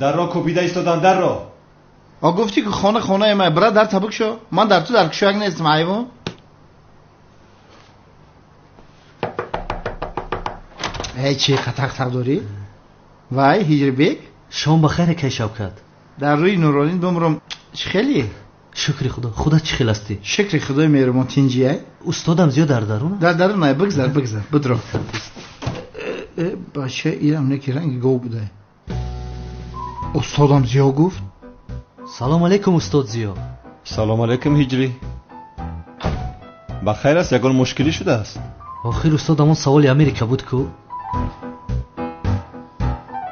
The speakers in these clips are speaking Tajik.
Дарро кӯбида истоданд, дарро. А гуфтӣ ки хона хонаи ман, бира дар табук шо. Ман дар ту дар кушояк нестам, ҳайвон. Эй, чӣ қатақ дорӣ? Вай, Ҳиҷрибек? Шом ба хайр, акай Шавкат. Дар рӯи Нуроллин бимрам, чӣ хеле? Шукри Худо. Худат чӣ хел ҳастӣ? Шукри Худои меҳрубон, тинҷӣ? Устодам зиёд дар дарун? Дар дарун, ай, бигзар, бигзар, бидро. Бача, ирам неки ранги гов будай. Устодам Зиё гуфт. Салом алейкум, устод Зиё. Салом алейкум, Ҳиҷрӣ. Ба хайр аст, ягон мушкилӣ шудааст? Охир устод, ҳамон саволи Америка буд ку?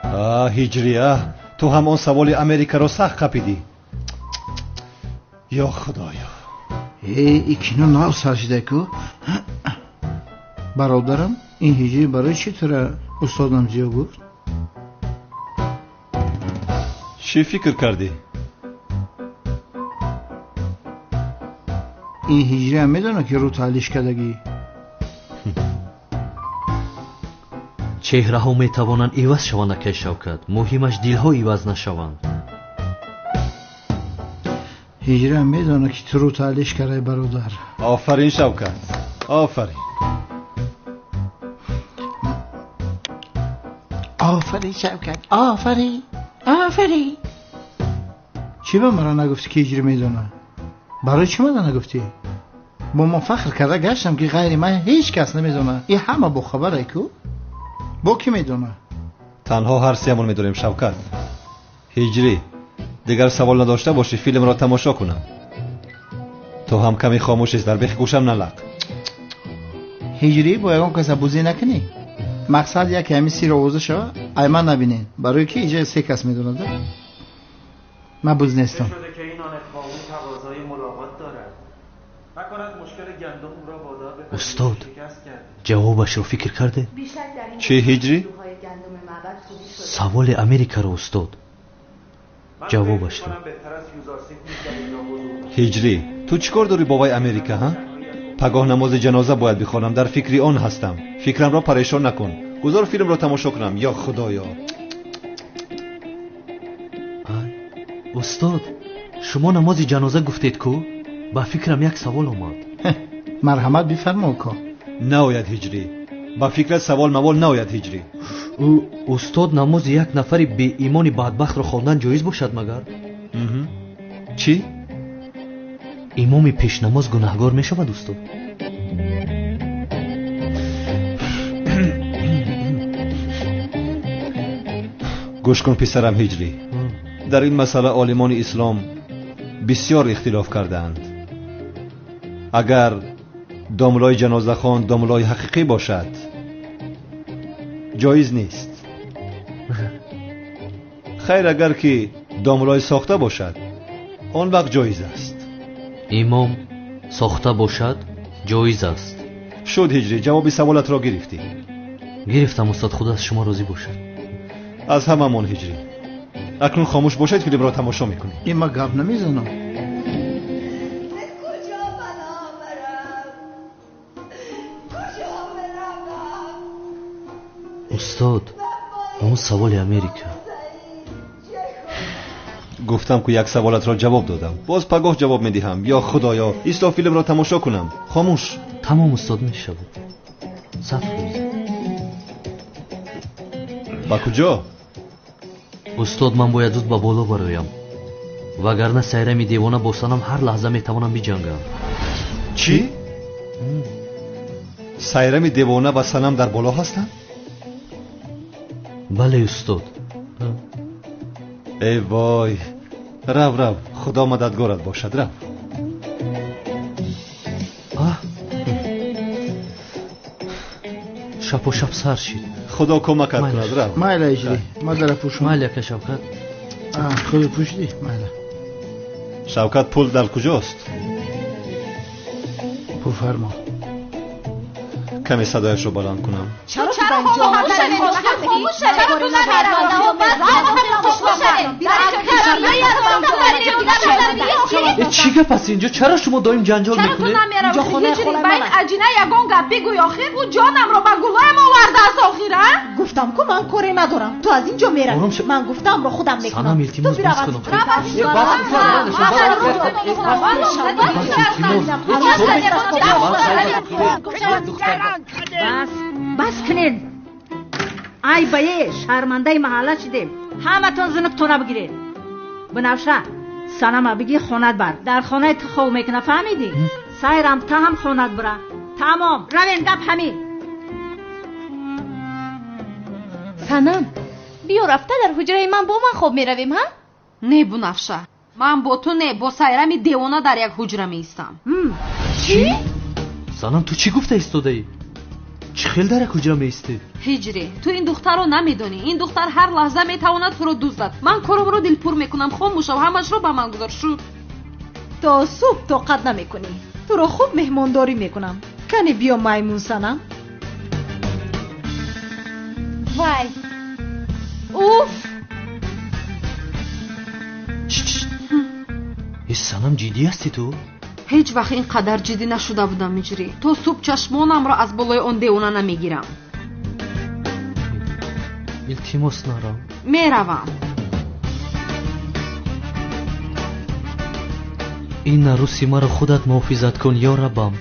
А, Ҳиҷрӣ, а, ту ҳам он саволи Америкаро сахт қапидӣ. Ё Худоё. Э, и кино нав сар шуда ку? Бародарам, ин Ҳиҷрӣ барои чӣ тура устодам Зиё гуфт? Чӣ фикр кардӣ? Ин ҳиҷриам медонад ки рӯ таълиш кардагӣ. Чеҳраҳо метавонанд иваз шаванд, акай Шавкат. Муҳимаш дилҳо иваз нашаванд. Ҳиҷриам медонад ки ту рӯ таълиш кардай, бародар. Офарин, Шавкат, офарин. Офарин, Шавкат, офарин, офарин. Чӣ ба маро нагуфтӣ ки ҳиҷрӣ медонад? Барои чӣ мана нагуфтӣ? Бо ман фахр карда гаштам ки ғайри ман ҳеҷ кас намедонад. И ҳама бохабарай ку? Бо кӣ медонад? Танҳо ҳар сеамон медонем, Шавкат. Ҳиҷрӣ, дигар савол надошта бошӣ, филмро тамошо кунам. Ту ҳам каме хомӯш ист, дар бехи гӯшам налақ. Ҳиҷрӣ, бо ягон каса бузӣ накунӣ. Мақсад яке ҳамин сир овоза шава, ай ман набинен. Барои ки иҷа се кас медонад. Ман буз нестам. Устод, ҷавобашро фикр карде? Чӣ, Ҳиҷрӣ? Саволи Америкаро, устод. Ҷавобашро. Ҳиҷрӣ, ту чӣ кор дорӣ бо вай Америка, ҳа? Пагоҳ намози ҷаноза бояд бихонам, дар фикри он ҳастам. Фикрамро парешон накун. Гузор филмро тамошо кунам. Ё Худоё. Устод, шумо намози ҷаноза гуфтед ку? Ба фикрам як савол омад. Марҳамат бифармо, ко. Наояд, Ҳиҷрӣ. Ба фикрат савол мавол наояд, Ҳиҷрӣ. Устод, намози як нафари беимони бадбахтро хондан ҷоиз бошад магар? Чӣ? Имоми пешнамоз гунаҳгор мешавад, устод? Гӯш кун, писарам Ҳиҷрӣ. Дар ин масъала олимони ислом бисёр ихтилоф кардаанд. Агар домлои ҷанозахон домлои ҳақиқӣ бошад, ҷоиз нест. Хайр, агар ки домлои сохта бошад, он вақт ҷоиз аст. Имом сохта бошад, ҷоиз аст. Шуд, Ҳиҷрӣ, ҷавоби саволатро гирифтӣ. Гирифтам, устод, Худо аз шумо розӣ бошад. Аз ҳамамон, Ҳиҷрӣ. Акнун хомӯш бошед, филмро тамошо мекунем. Ин ман гап намезанам. Устод, ҳамон саволи Америка. Гуфтам ку як саволатро ҷавоб додам. Боз пагоҳ ҷавоб медиҳам. Ё Худоё, исто филмро тамошо кунам. Хомӯш. Тамом, устод, мешавад. 100%. Ба куҷо? Устод, ман бояд зуд ба боло бароям. Вагарна Сайрами девона бо Санам ҳар лаҳза метавонам биҷангам. Чӣ? Сайрами девона ва Санам дар боло ҳастанд? Бале, устод. Эй вой, рав, рав, Худо мададгорат бошад, рав. Шапо шап сар шид. Худо кӯмакат кунад, рав. Майла, Ҳиҷрӣ, ма дара пӯшам. Майла, ака Шавкат. Худо пӯшидӣ? Майла. Шавкат, пул дар куҷост? Пул фармо. Каме садояшро баланд кунам. Чаро Чӣ гап аст инҷо? Чаро шумо доим ҷанҷол мекунед? Чаро ту намеравӣ? Ба ин аҷина ягон гап бигӯй охир. Ӯ ҷонамро ба гулоям овардааст охир, а? Гуфтам ку ман коре надорам. Ту аз инҷо меравӣ. Ман гуфтамро худам мекунам. Санам, илтимос, бас кунам. Бас, бас кунед. Ай бае, шармандаи маҳалла шидем. Ҳаматон зинуктона бигиред. Бунафша, Санама биги хонат бар. Дар хонаи ту хов мекуна, фаҳмидӣ? Сайрам та ҳам хонат бура. Тамом, равем, гап ҳамин. Санам, биё рафта дар ҳуҷраи ман бо ман хоб меравем, ҳа? Не, Бунафша, ман бо ту не, бо Сайрами девона дар як ҳуҷра меистам. Чӣ? Санам, ту чӣ гуфта истодаӣ? Чӣ хел дар як ҳуҷра меистӣ? Ҳиҷрӣ, ту ин духтарро намедонӣ. Ин духтар ҳар лаҳза метавонад туро дуздад. Ман коромро дилпур мекунам. Хомӯш шав, ҳамашро ба ман гузор. Шуд. То субҳ тоқат намекунӣ. Туро хуб меҳмондорӣ мекунам. Кане биё маймун Санам. Вай! Уф! Э, Санам, ҷиддӣ ҳастӣ ту? Ҳеҷ вақт ин қадар ҷиддӣ нашуда будам, Ҳиҷрӣ. То субҳ чашмонамро аз болои он девона намегирам. Илтимос, нарав. Меравам. Ин аруси маро худат муҳофизат кун, ё Раббам.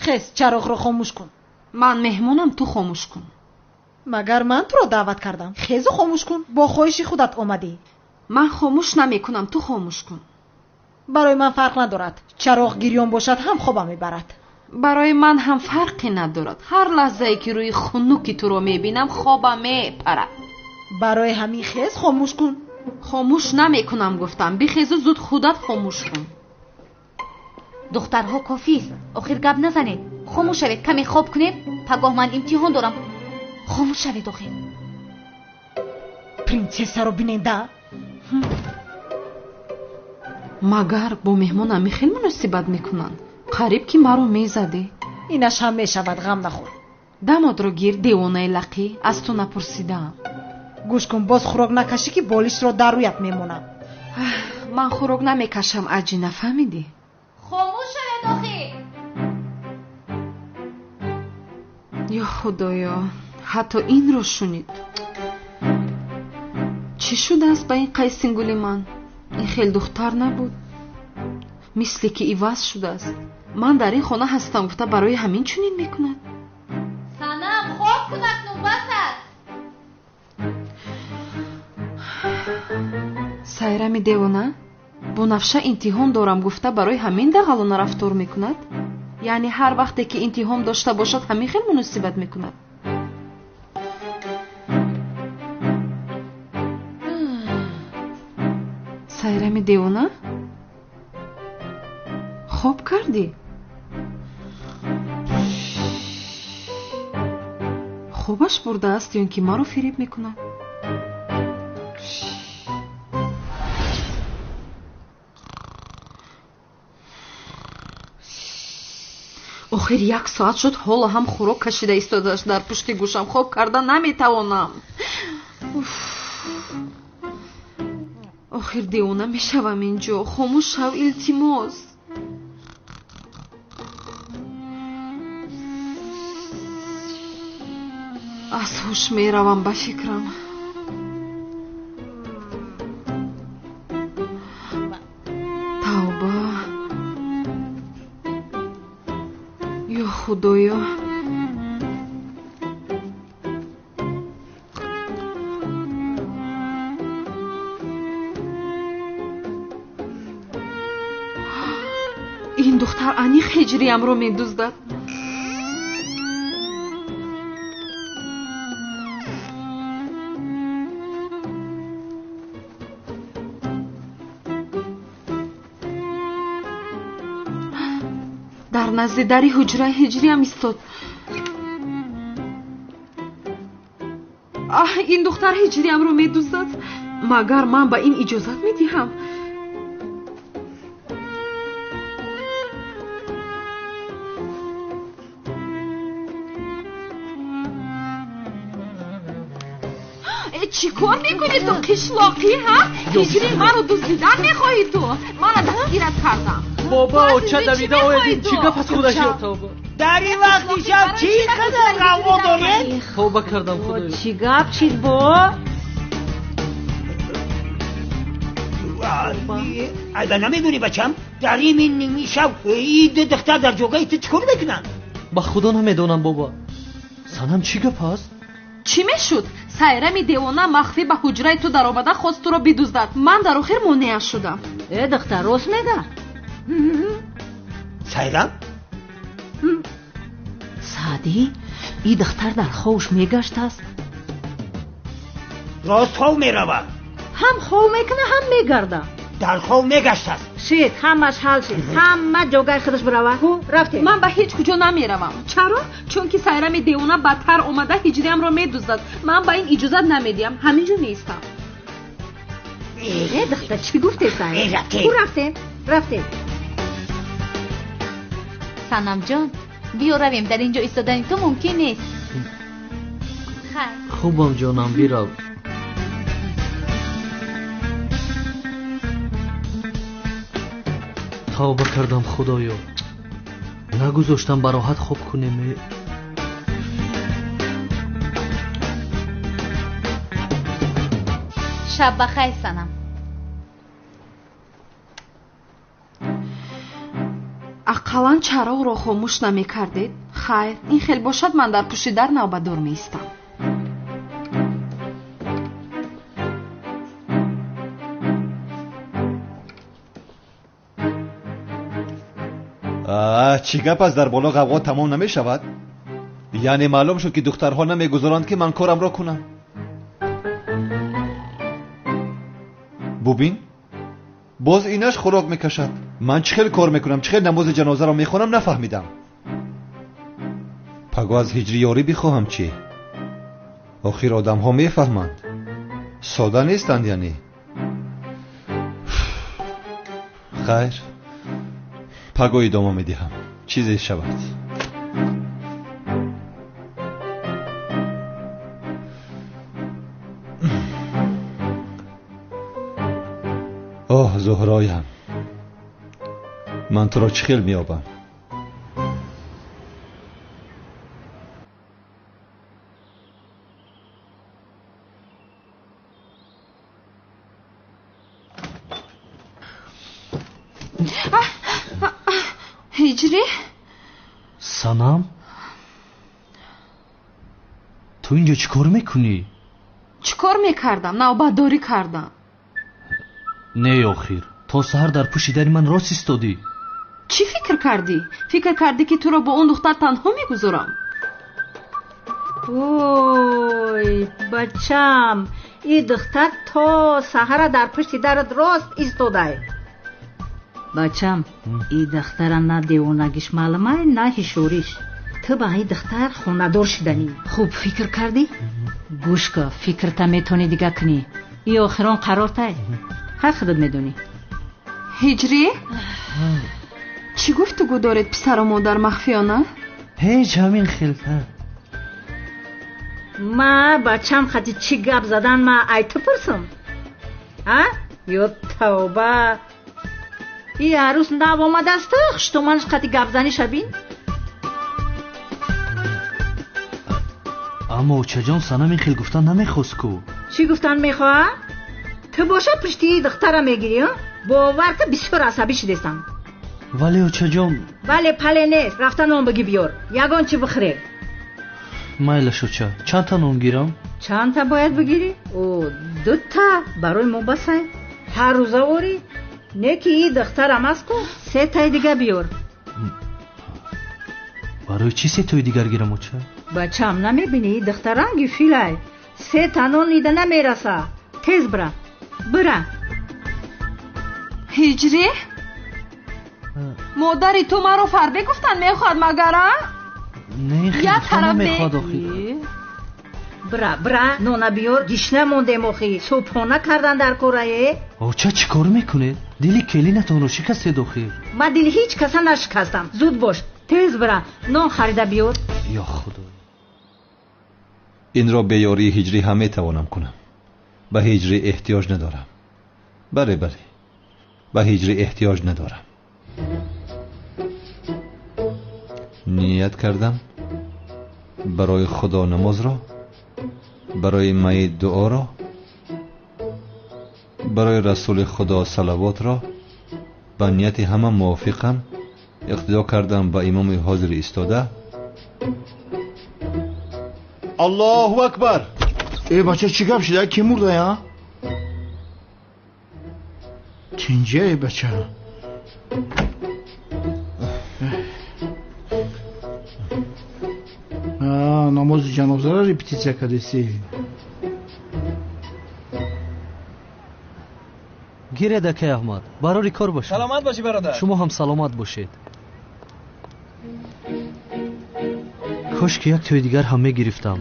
Хез, чароғро хомӯш кун. Ман меҳмонам, ту хомӯш кун. Магар ман туро даъват кардам? Хезу хомӯш кун. Бо хоҳиши худат омадӣ. Ман хомӯш намекунам, ту хомӯш кун. Барои ман фарқ надорад. Чароғ гирён бошад ҳам хобам мебарад. Барои ман ҳам фарқе надорад. Ҳар лаҳзае ки рӯи хунуки туро мебинам, хобам мепарад. Барои ҳамин хез хомӯш кун. Хомӯш намекунам гуфтам. Бихезу зуд худат хомӯш кун. Духтарҳо кофист. Охир гап назанед. Хомӯш шавед, каме хоб кунед. Пагоҳ ман имтиҳон дорам. Хомӯш шавед охир. Принсессаро биненда. Магар бо меҳмон ҳамин хел муносибат мекунанд? Қариб ки маро мезадӣ. Инаш ҳам мешавад, ғам нахӯр. Дамодро гир, девонаи лақӣ, аз ту напурсидаам. Гӯш кун, боз хӯрок накашӣ ки болишро дар рӯят мемонам. Ман хӯрок намекашам, аҷи, нафаҳмидӣ? Хомӯш шавед охир. Ё Худоё, ҳатто инро шунид. Чӣ шудааст ба ин қайсингули ман? Ин хел духтар набуд. Мисле ки иваз шудааст. Ман дар ин хона ҳастам гуфта барои ҳамин чунин мекунад. Санам, хоб кун акнун, бас аст. Сайрами девона, Бунафша имтиҳон дорам гуфта барои ҳамин дағалона рафтор мекунад? Яъне ҳар вақте ки имтиҳон дошта бошад ҳамин хел муносибат мекунад? Сайрами девона, хоб кардӣ? Хобаш бурдааст ё ин ки маро фиреб мекунад? Охир як соат шуд, ҳоло ҳам хӯрок кашида истодааст дар пушти гӯшам. Хоб карда наметавонам. Охир девона мешавам инҷо. Хомӯш шав, илтимос. Аз ҳуш меравам ба фикрам. Тавба, ё Худоё. Ин духтар аниқ ҳиҷриямро медуздад. Дар назди дари ҳуҷраи ҳиҷриям истод. Ин духтар ҳиҷриамро медуздад. Магар ман ба ин иҷозат медиҳам? Чӣ кор мекунӣ ту, қишлоқӣ, ҳа? Ҳиҷри маро дуздидан мехоҳӣ ту? Мана дастгират кардам. Бобо, оча давида оядин, чӣ гап аз худаш ёфт? Дар ин вақти шаб чӣ қадар ғавғо доред? Тавба кардам, худоё. Чӣ гап чиз бо? Айба намедонӣ бачам, дар ин ними шаб ин ду духтар дар ҷогаи ту чӣ кор мекунанд? Ба худо намедонам бобо. Санам чӣ гап аст? Чӣ мешуд? Сайрами девона махфӣ ба ҳуҷраи ту даромада хост туро бидуздад. Ман дар охир монеа шудам. Э, духтар, рост мега? Сайрам? Саъдӣ, ин духтар дар ховш мегаштааст. Рост хов меравад. Ҳам хов мекуна, ҳам мегарда. Дар хов мегаштааст. Шид, ҳамаш ҳал шид. Ҳама ҷогаи худаш бирава. Ху, рафтем. Ман ба ҳеҷ куҷо намеравам. Чаро? Чунки сайрами девона бадтар омада ҳиҷриамро медуздад. Ман ба ин иҷозат намедиҳам. Ҳамин ҷо меистам. Э, духтар, чӣ гуфте, Сайр? Ху, рафтем, рафтем. Санамҷон, биё равем, дар ин ҷо истодани ту мумкин нест. Хайр. Хубам ҷонам, бирав. Тавба кардам, худоё. Нагузоштам ба роҳат хоб кунем. Шаб ба хайр, Санам. Ақаллан чароғро хомӯш намекардед? Хайр, ин хел бошад, ман дар пушти дар навбатдор меистам. Чӣ гап аст, дар боло ғавғо тамом намешавад? Яъне маълум шуд, ки духтарҳо намегузоранд, ки ман корамро кунам. Бубин, боз инаш хӯрок мекашад. Ман чӣ хел кор мекунам, чӣ хел намози ҷанозаро мехонам, нафаҳмидам. Паго аз ҳиҷри ёрӣ бихоҳам чӣ? Охир одамҳо мефаҳманд, сода нестанд яъне. Хайр, паго идома медиҳам, чизе шавад. Оҳ, Зуҳроям, ман туро чӣ хел меёбам? Ҳиҷрӣ? Санам, ту инҷо чӣ кор мекунӣ? Чӣ кор мекардам? Навбатдорӣ кардам. Не, охир, то саҳар дар пушти дари ман рост истодӣ. Чӣ фикр кардӣ? Фикр кардӣ, ки туро бо он духтар танҳо мегузорам? Ой, бачам, ин духтар то саҳара дар пушти дарат рост истодай. Бачам, ин духтара на девонагиш маълумай, на ҳишориш. Ту ба ин духтар хонадор шиданӣ. Хуб фикр кардӣ? Гӯш кун, фикрта метавонӣ дига кунӣ. Ин охирон қарортай. Ҳар худат медонӣ. Ҳиҷрӣ? Чӣ гуфтугӯ доред писару модар махфиёна? Ҳеҷ, ҳамин хел. Ма бачам хати чӣ гап задан ма ай ту пурсам? А? Ё тавба! И арӯс нав омадааст, хуштоманаш қати гапзанӣ шабин? Аммо очаҷон, Санам ин хел гуфтан намехост ку. Чӣ гуфтан мехоҳад? Ту боша пушти духтара мегирӣ, бовар ка бисёр асабӣ шудестам. Вале очаҷон. Вале пале нест, рафта нон бигӣ биёр, ягон чӣ бихӯре. Майлаш оча, чандта нон гирам? Чандта бояд бигирӣ? О, дута барои мо басай. Ҳар рӯза орӣ? Не ки и духтарам аст ку, сетаи дига биёр. Барои чӣ сетои дигар гирам, оча? Бачам, намебинӣ, и духтар ранги филай. Се та нон ида намераса. Тез бира, бира. Ҳиҷрӣ? Модари ту маро фарбе гуфтан мехоҳад магар, а? Не, Я хел тараф намехоҳад охир. Бира, бира, нона биёр, гишна мондем охи. Субҳона кардан дар корае. Оча чӣ кор мекунед? Дили келинатонро шикастед охир. Ман дили ҳеҷ каса нашикастам. Зуд бош, тез бира, нон харида биёр. Ё Худо. Инро бе ёрии ҳиҷрӣ ҳам метавонам кунам. Ба ҳиҷрӣ эҳтиёҷ надорам. Бале, бале, ба ҳиҷрӣ эҳтиёҷ надорам. Ният кардам барои Худо намозро, барои майит дуоро, барои расули Худо салавотро ба нияти ҳама мувофиқам иқтидо кардам ба имоми ҳозири истода. Аллоҳу акбар! Э бача, чӣ гап шуда? Ки мурда я? Тинҷа э бача. Намози ҷанозаро репетитсия кардеси. Гиред акай Аҳмад, барори кор бошед. Саломат бошӣ бародар. Шумо ҳам саломат бошед. Кош ки як тӯи дигар ҳам мегирифтам.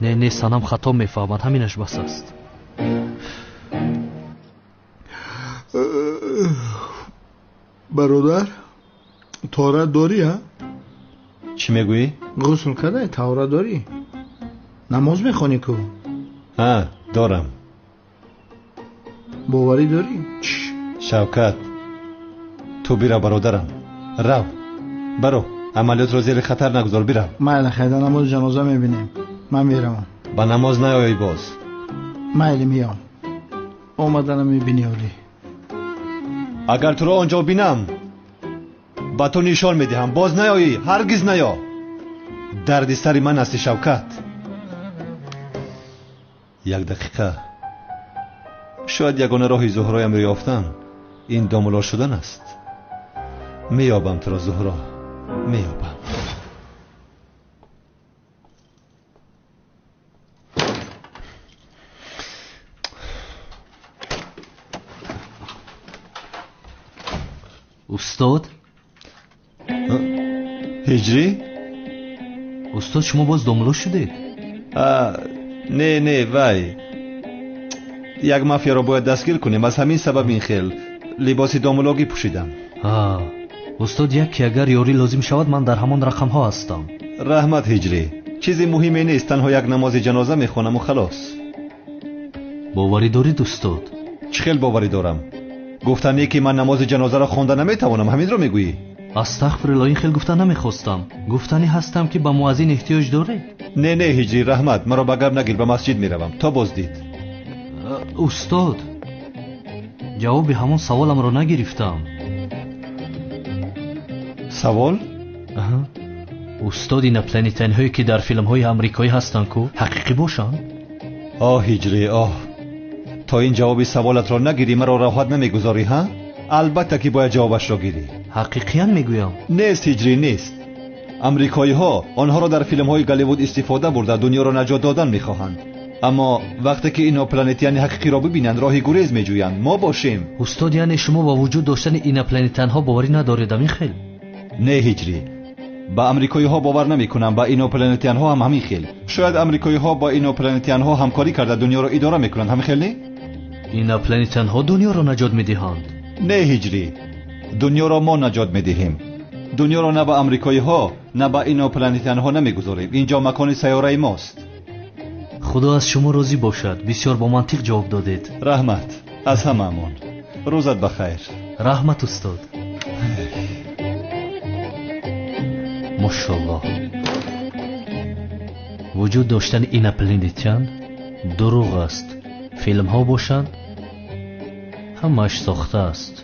Не, не, санам хато мефаҳмад, ҳаминаш бас аст. Бародар, тора дорӣ, а? Чӣ мегӯӣ? Ғусл кардай, тавра дорӣ? Намоз мехонӣ ку? Ҳа, дорам. Боварӣ дорӣ? Шавкат, ту бирав бародарам. Рав, баро, амалиётро зери хатар нагузор, бирав. Майли, хайда, намози ҷаноза мебинем. Ман меравам. Ба намоз наёӣ боз. Майли, меём. Омаданам мебинӣ олӣ. Агар туро он ҷо бинам, ба ту нишон медиҳам. Боз наёӣ, ҳаргиз наё. Дарди сари ман ҳасти Шавкат. Як дақиқа. Шояд ягона роҳи Зуҳроямро ёфтан ин домуло шудан аст. Меёбам туро, Зуҳро, меёбам. Устод? Ҳиҷрӣ? Устод, шумо боз домуло шудед? Не, не, вай. Як мафияро бояд дастгир кунем. Аз ҳамин сабаб ин хел либоси домулогӣ пӯшидам. Устод, яке агар ёрӣ лозим шавад, ман дар ҳамон рақамҳо ҳастам. Раҳмат, ҳиҷрӣ. Чизи муҳиме нест, танҳо як намози ҷаноза мехонаму халос. Боварӣ дорид, устод? Чӣ хел боварӣ дорам? Гуфтане ки ман намози ҷанозаро хонда наметавонам, ҳаминро мегӯӣ? Астағфирулло, ин хел гуфта намехостам. Гуфтанӣ ҳастам ки ба муаззин эҳтиёҷ доред? Не, не, ҳиҷрӣ, раҳмат. Маро ба гап нагир, ба масҷид меравам. То боздид. Устод, ҷавоби ҳамон саволамро нагирифтам. Савол? Устод, инопланетянҳое ки дар филмҳои амрикоӣ ҳастанд ку ҳақиқӣ бошанд? Оҳ, ҳиҷрӣ, оҳ. То ин ҷавоби саволатро нагирӣ, маро роҳат намегузорӣ, ҳа? Албатта ки бояд ҷавобашро гирӣ. Ҳақиқиян мегӯям. Нест, ҳиҷрӣ, нест. Амрикоиҳо онҳоро дар филмҳои Голливуд истифода бурда дунёро наҷот додан мехоҳанд. Аммо вақте ки инопланетяни ҳақиқиро бибинанд, роҳи гурез меҷӯянд. Мо бошем. Устод, яъне шумо ба вуҷуд доштани инопланетянҳо боварӣ надоред, ҳамин хел? Не, ҳиҷрӣ, ба амрикоиҳо бовар намекунам, ба инопланетянҳо ҳам ҳамин хел. Шояд амрикоиҳо бо инопланетянҳо ҳамкорӣ карда дунёро идора мекунанд, ҳамин хел не? Инопланетянҳо дунёро наҷот медиҳанд. Не, ҳиҷрӣ, дунёро мо наҷот медиҳем. Дунёро на ба амрикоиҳо, на ба инопланетянҳо намегузорем. Инҷо макони сайёраи мост. Худо аз шумо розӣ бошад. Бисёр бо мантиқ ҷавоб додед. Раҳмат аз ҳамаамон. Рӯзат ба хайр. Раҳмат, устод. Мошаллоҳ. Вуҷуд доштани инопланетян дурӯғ аст. Филмҳо бошанд, ҳамааш сохта аст.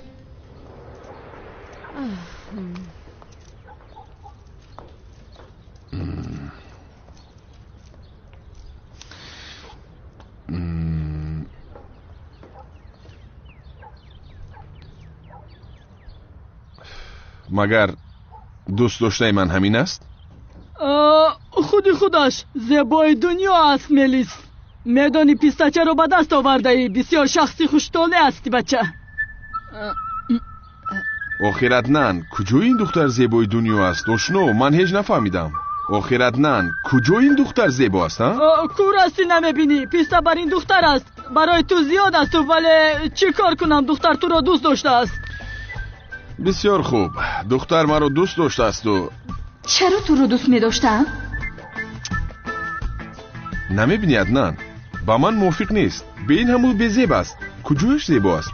Магар дӯст доштаи ман ҳамин аст? Худи худаш зебои дунё аст, Мелис. Медонӣ пистачаро ба даст овардаӣ. Бисёр шахси хуштоле ҳастӣ, бача. Охир, Аднан, куҷои ин духтар зебои дунё аст? Ошно, ман ҳеҷ нафаҳмидам. Охир Аднан, куҷо ин духтар зебо аст, а? Кур ҳастӣ намебинӣ, писта бар ин духтар аст. Барои ту зиёд асту, вале чӣ кор кунам, духтар туро дӯст доштааст. Бисёр хуб, духтар маро дӯст доштаасту. Чаро туро дӯст медоштаам? Намебинӣ, Аднан, ба ман мувофиқ нест. Бе ин ҳам ӯ безеб аст. Куҷояш зебо аст?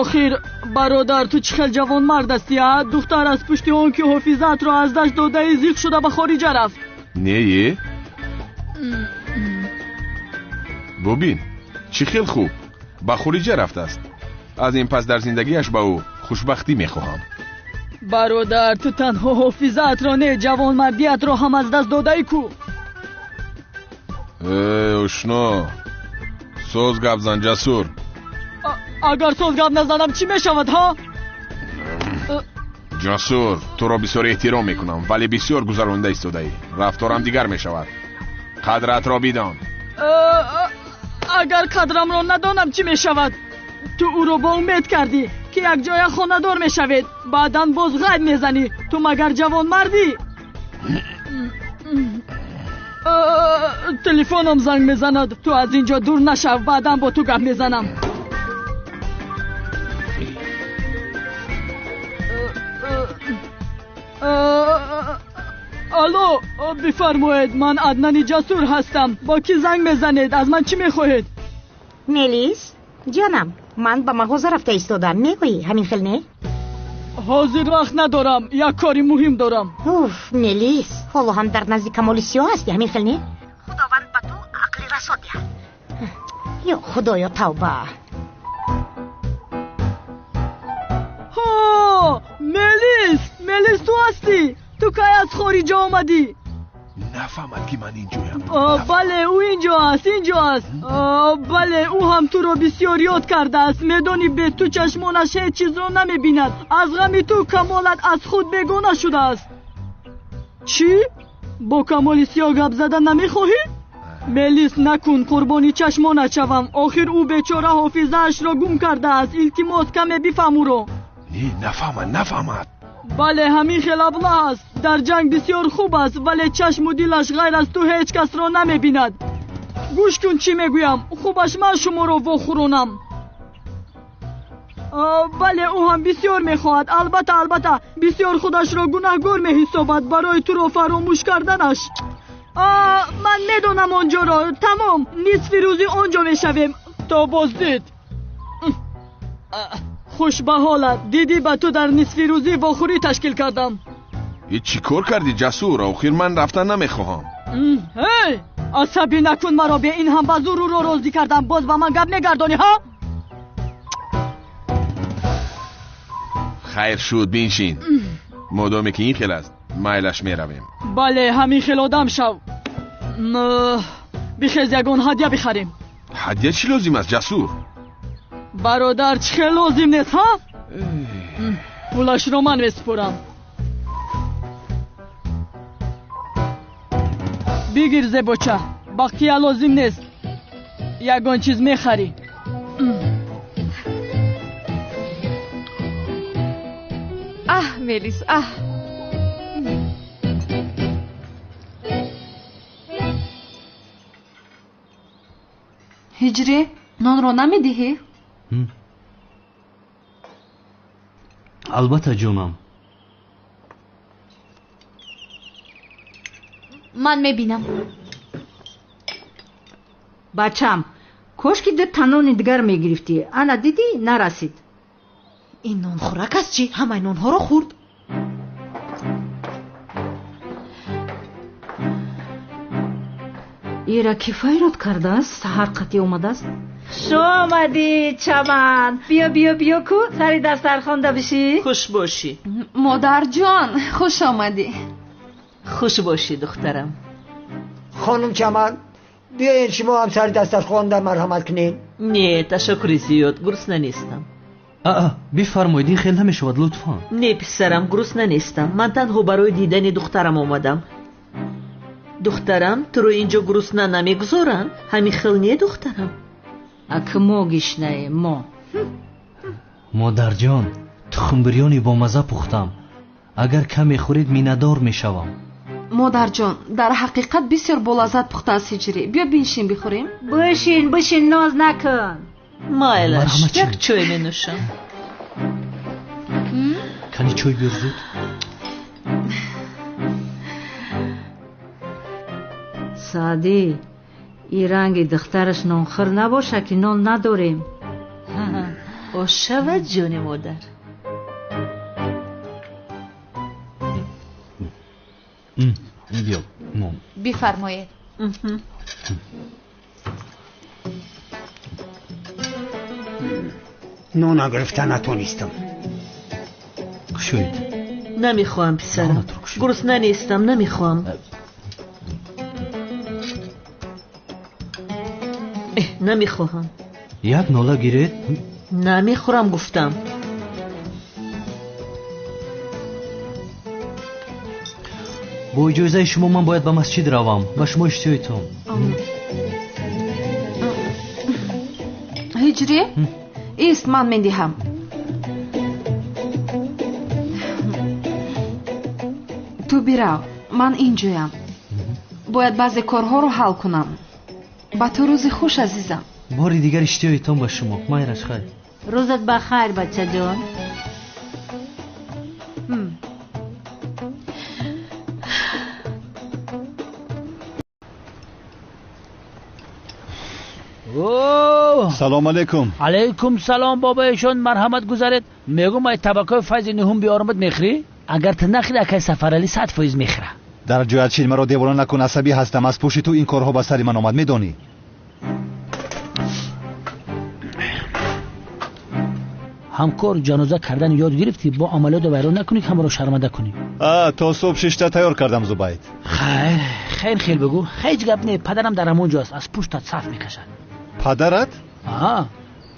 Охир бародар, ту чӣ хел ҷавонмард ҳастӣ, а? Духтар аз пушти он ки ҳофизаатро аз даст додаи зиқ шуда ба хориҷа рафт. Не, бубин, чӣ хел хуб ба хориҷа рафтааст. Аз ин пас дар зиндагиаш ба ӯ хушбахтӣ мехоҳам. Бародар, ту танҳо ҳофизаатро не, ҷавонмардиатро ҳам аз даст додаӣ ку. Э, ошно, соз гап зан, Ҷасур. Агар соз гап назанам чӣ мешавад, ҳа? Ҷасур, туро бисёр эҳтиром мекунам, вале бисёр гузаронда истодаӣ. Рафторам дигар мешавад. Қадратро бидон. Агар қадрамро надонам чӣ мешавад? Ту ӯро бо умед кардӣ, ки якҷоя хонадор мешавед, баъдан боз ғайб мезанӣ. Ту магар ҷавонмардӣ? Телефоном занг мезанад. Ту аз ин ҷо дур нашав, баъдан бо ту гап мезанам. Алло, бифармоед, ман Аднани Ҷасур ҳастам. Бо кӣ занг мезанед? Аз ман чӣ мехоҳед? Мелис, ҷонам, ман ба мағоза рафта истодам. Мегӯӣ, ҳамин хел не? Ҳозир вақт надорам, як кори муҳим дорам. Уф, Мелис, ҳоло ҳам дар назди Камоли Сиёҳ ҳастӣ, ҳамин хел не? Худованд ба ту ақли расо диҳад. Ё Худоё, тавба. Ҳо, Мелис, Мелис, ту ҳастӣ? Ту кай аз хориҷа омадӣ? Нафаҳмад, ки ман инҷоям. Бале, ӯ инҷо аст, инҷо аст. Бале, ӯ ҳам туро бисёр ёд кардааст. Медонӣ, бе ту чашмонаш ҳеҷ чизро намебинад. Аз ғами ту Камолат аз худ бегона шудааст. Чӣ? Бо Камоли Сиёҳ гап зада намехоҳӣ? Мелис, накун, қурбони чашмонат шавам. Охир ӯ бечора ҳофизаашро гум кардааст. Илтимос, каме бифаҳм ӯро. Не, нафаҳмад, нафаҳмад. Бале, ҳамин хел аблаҳ аст. Дар ҷанг бисёр хуб аст, вале чашму дилаш ғайр аз ту ҳеҷ касро намебинад. Гӯш кун, чӣ мегӯям. Хубаш ман шуморо вохӯронам. Бале, ӯ ҳам бисёр мехоҳад. Албатта, албатта, бисёр худашро гунаҳгор меҳисобад барои туро фаромӯш карданаш. Ман медонам он ҷоро. Тамом, нисфи рӯзи он ҷо мешавем. То боздид. Хуш ба ҳолат. Дидӣ, ба ту дар нисфи рӯзӣ вохӯрӣ ташкил кардам. И чӣ кор кардӣ, Ҷасур? Охир ман рафтан намехоҳам. Ҳей, асабӣ накун маро. Бе ин ҳам ба зур ӯро розӣ кардам. Боз ба ман гап мегардонӣ, ҳа? Хайр шуд, биншин. Модоме ки ин хел аст, майлаш меравем. Бале, ҳамин хел одам шав. Бихез, ягон ҳадя бихарем. Ҳадя чӣ лозим аст, Ҷасур? Бародар, чӣ хел лозим нест, ҳа? Пулашро ман месупорам. Бигир, зебоча, бақия лозим нест. Ягон чиз мехарӣ. Аҳ, Мелис, аҳ. Ҳиҷрӣ, нонро намедиҳӣ? Албатта, ҷонам. Ман мебинам. Бачам, кошки ду танони дигар мегирифтӣ. Ана дидӣ, нарасид. Ин нонхӯрак аст чӣ? Ҳамаи нонҳоро хӯрд. Ира ки файрод кардааст, саҳар қатъӣ омадааст. Хуш омадӣ, Чаман. Биё, биё, биё ку сари дастархонда бишӣ. Хуш бошӣ. Модарҷон, хуш омадӣ. Хуш бошӣ, духтарам. Хонум Чаман, биёед шумо ҳам сари дастархонда марҳамат кунед. Не, ташаккури зиёд, гурусна нестам. Бифармоед, ин хел намешавад, лутфан. Не, писарам, гурусна нестам. Ман танҳо барои дидани духтарам омадам. Духтарам, туро инҷо гурусна намегузоранд? Ҳамин хел не, духтарам? Ак мо гишнаем, мо. Модарҷон, тухмбирёни бомаза пухтам. Агар каме хӯред, миннатдор мешавам. Модарҷон, дар ҳақиқат бисёр болаззат пухтааст ҳиҷрӣ. Биё биншин бихӯрем. Бишин, бишин, ноз накун. Майлаш, як чой менӯшам. Кани чой биёр зуд. Саъдӣ, ин ранги духтараш нонхӯр набошад ки нон надорем. Ошавад ҷони модар. Биё, нон. Бифармоед. Нона гирифта натонистам. Кушоед. Намехоҳам писарам. Гурусна нестам, намехоҳам. Намехоҳам. Як нола гиред. Намехӯрам гуфтам. Бо иҷозаи шумо ман бояд ба масҷид равам. Ба шумо иштиёитон. Ҳиҷрӣ? Ист, ман медиҳам. Ту бирав, ман инҷоям. Бояд баъзе корҳоро ҳал кунам. Ба ту рӯзи хуш, азизам. Бори дигар иштиёитон ба шумо. Майраш, хайр. Рӯзат ба хайр, бачаҷон. Салом алейкум. Алейкум салом бобоишон, марҳамат гузаред. Мегӯм ай табакои файзи нуҳум биёрамад мехӯрӣ? Агар ту нахӯрӣ, акай Сафаралӣ 100% мехӯра. Дар ҷоят шин, маро девона накун, асабӣ ҳастам. Аз пушти ту ин корҳо ба сари ман омад, медонӣ. Ҳамкор ҷаноза кардан ёд гирифтӣ, бо амалиётро вайрон накунӣ, ки ҳамаро шарманда кунӣ. То субҳ шишта тайёр кардам, Зубайд. Хайр, хайр, хел бигӯ. Ҳеҷ гап не, падарам дар ҳамон ҷо аст, аз пуштат саф мекашад. Падарат?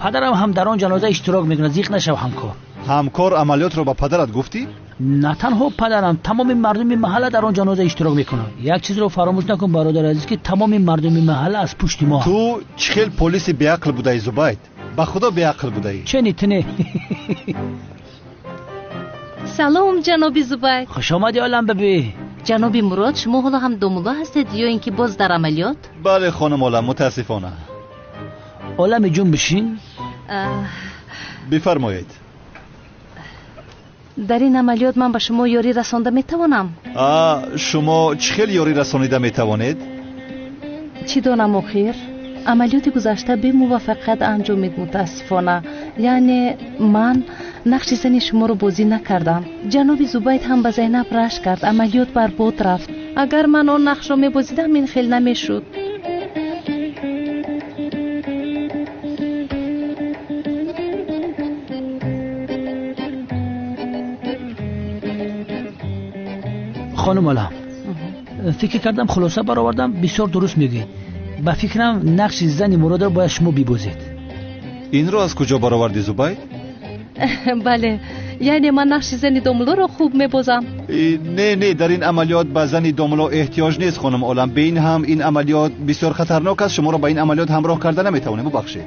Падарам ҳам дар он ҷаноза иштирок мекунад, зиқ нашав ҳамкор. Ҳамкор, амалиётро ба падарат гуфтӣ? На танҳо падарам, тамоми мардуми маҳалла дар он ҷаноза иштирок мекунанд. Як чизро фаромӯш накун, бародари азиз, ки тамоми мардуми маҳалла аз пушти мо. Ту чӣ хел полиси беақл будаӣ, Зубайд. Ба худо беақл будаӣ. Чени ту не? Салом, ҷаноби Зубайд. Хуш омадӣ, олам бибӣ. Ҷаноби Мурод, шумо ҳоло ҳам домулло ҳастед ё ин ки боз дар амалиёт? Бале, хонум олам, мутаассифона. Олами ҷун, бишин. Бифармоед. Дар ин амалиёт ман ба шумо ёрӣ расонда метавонам? Шумо чӣ хел ёрӣ расонида метавонед? Чӣ донам охир? Амалиёти гузашта бемуваффақият анҷомид, мутаассифона. Яъне ман нақши зани шуморо бозӣ накардам. Ҷаноби Зубайд ҳам ба Зайнаб рашк кард, амалиёт барбод рафт. Агар ман он нақшро мебозидам, ин хел намешуд. Хонум олам, фикр кардам, хулоса баровардам, бисёр дуруст мегӯед. Ба фикрам, нақши зани Муродро бояд шумо бибозед. Инро аз куҷо баровардӣ, Зубайд? Бале, яъне ман нақши зани домуллоро хуб мебозам. Не, не, дар ин амалиёт ба зани домулло эҳтиёҷ нест, хонум олам. Бе ин ҳам ин амалиёт бисёр хатарнок аст. Шуморо ба ин амалиёт ҳамроҳ карда наметавонем, бубахшед.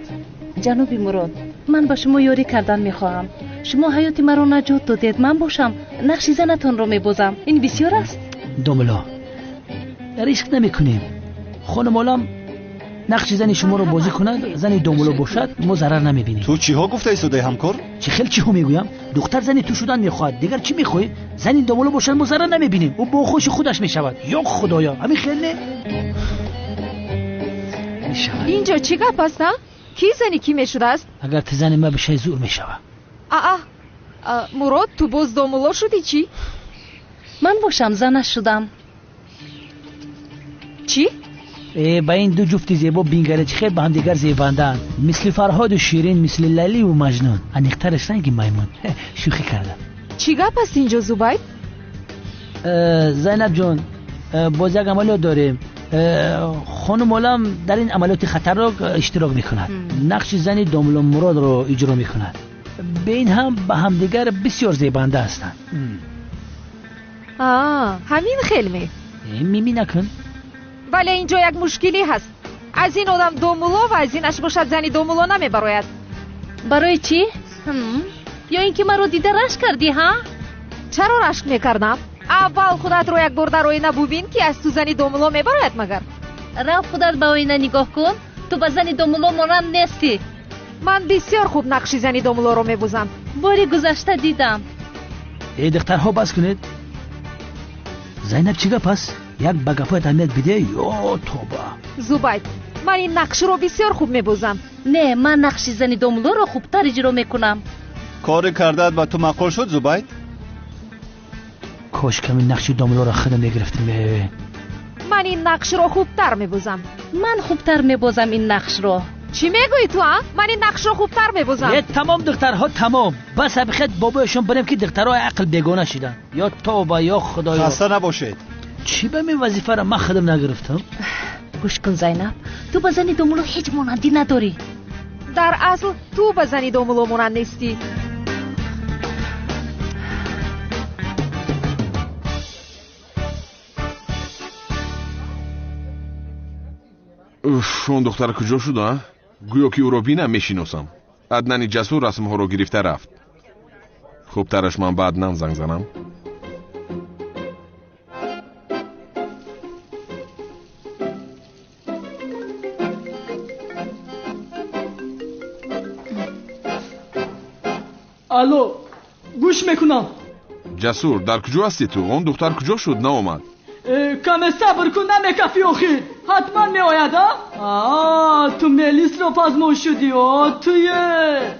Ҷаноби Мурод, ман ба шумо ёрӣ кардан мехоҳам. Шумо ҳаёти маро наҷот додед. Ман бошам нақши занатонро мебозам. Ин бисёр аст? Домулло, риск намекунем. Хонум олам нақши зани шуморо бозӣ кунад, зани домулло бошад, мо зарар намебинем. Ту чиҳо гуфта истодаи, ҳамкор? Чӣ хел чиҳо мегӯям? Духтар зани ту шудан мехоҳад, дигар чӣ мехоҳӣ? Зани домулло бошад, мо зарар намебинем. Ӯ бо хуши худаш мешавад. Ё худоё, ҳамин хел не? Инҷо чӣ гап аст, а? Кӣ зани кӣ мешудааст? Агар ту зани ма бишавӣ, зур мешавад. Аа, Мурод, ту боз домулло шудӣ чӣ? Ман бошам занаш шудам. Чӣ? Ба ин ду ҷуфти зебо бингаре, чӣ хел ба ҳамдигар зебандаанд. Мисли Фарҳоду Ширин, мисли Лайливу Маҷнун. Аниқтараш ранги маймун. Шӯхӣ кардам. Чӣ гап аст инҷо, Зубайд? Зайнаб ҷон, боз як амалиёт дорем. Хонум олам дар ин амалиёти хатарнок иштирок мекунад. Нақши зани домулло Муродро иҷро мекунад. Бе ин ҳам ба ҳамдигар бисёр зебанда ҳастанд. Ҳамин хел ме? Мими накун. Вале инҷо як мушкилӣ ҳаст. Аз ин одам домулло ва аз инаш бошад зани домулло намебарояд. Барои чӣ? Ё ин ки маро дида рашк кардӣ, ҳа? Чаро рашк мекардам? Аввал худатро як бор дар оина бубин, ки аз ту зани домулло мебарояд магар. Рав худат ба оина нигоҳ кун, ту ба зани домулло монанд нестӣ. Ман бисёр хуб нақши зани домуллоро мебозам. Бори гузашта дидам. Эй духтарҳо, бас кунед. Зайнаб, чӣ гап аст? Як ба гапҳоят аҳамият бидеҳ, ё тоба. Зубайд, ман ин нақшро бисёр хуб мебозам. Не, ман нақши зани домуллоро хубтар иҷро мекунам. Кори кардаат ба ту маъқул шуд, Зубайд? Кош ками нақши домуллоро худам мегирифтем. Ман ин нақшро хубтар мебозам. Ман хубтар мебозам ин нақшро. Чӣ мегӯӣ ту, а? Ман ин нақшро хубтар мебозам. Э, тамом духтарҳо, тамом. Бас ҳақиқат бобояшон барем, ки духтарҳои ақл бегона шиданд. Ё тоба, ё худоё. Хаста набошед. Чӣ ба мин вазифаро ман худам нагирифтам? Гӯш кун, Зайнаб, ту ба зани домулло ҳеҷ монандӣ надорӣ. Дар асл ту ба зани домулло монанд нестӣ. Уф, он духтар куҷо шуд, а? Гӯё ки ӯро бинам, мешиносам. Аднани Ҷасур расмҳоро гирифта рафт. Хубтараш ман ба Аднан занг занам. Алло, гӯш мекунам. Ҷасур, дар куҷо ҳастӣ ту? Он духтар куҷо шуд, наомад? Каме сабр кун, намекафӣ охир. Ҳатман меояд, а? Ту Мелисро пазмон шудӣ, о туе.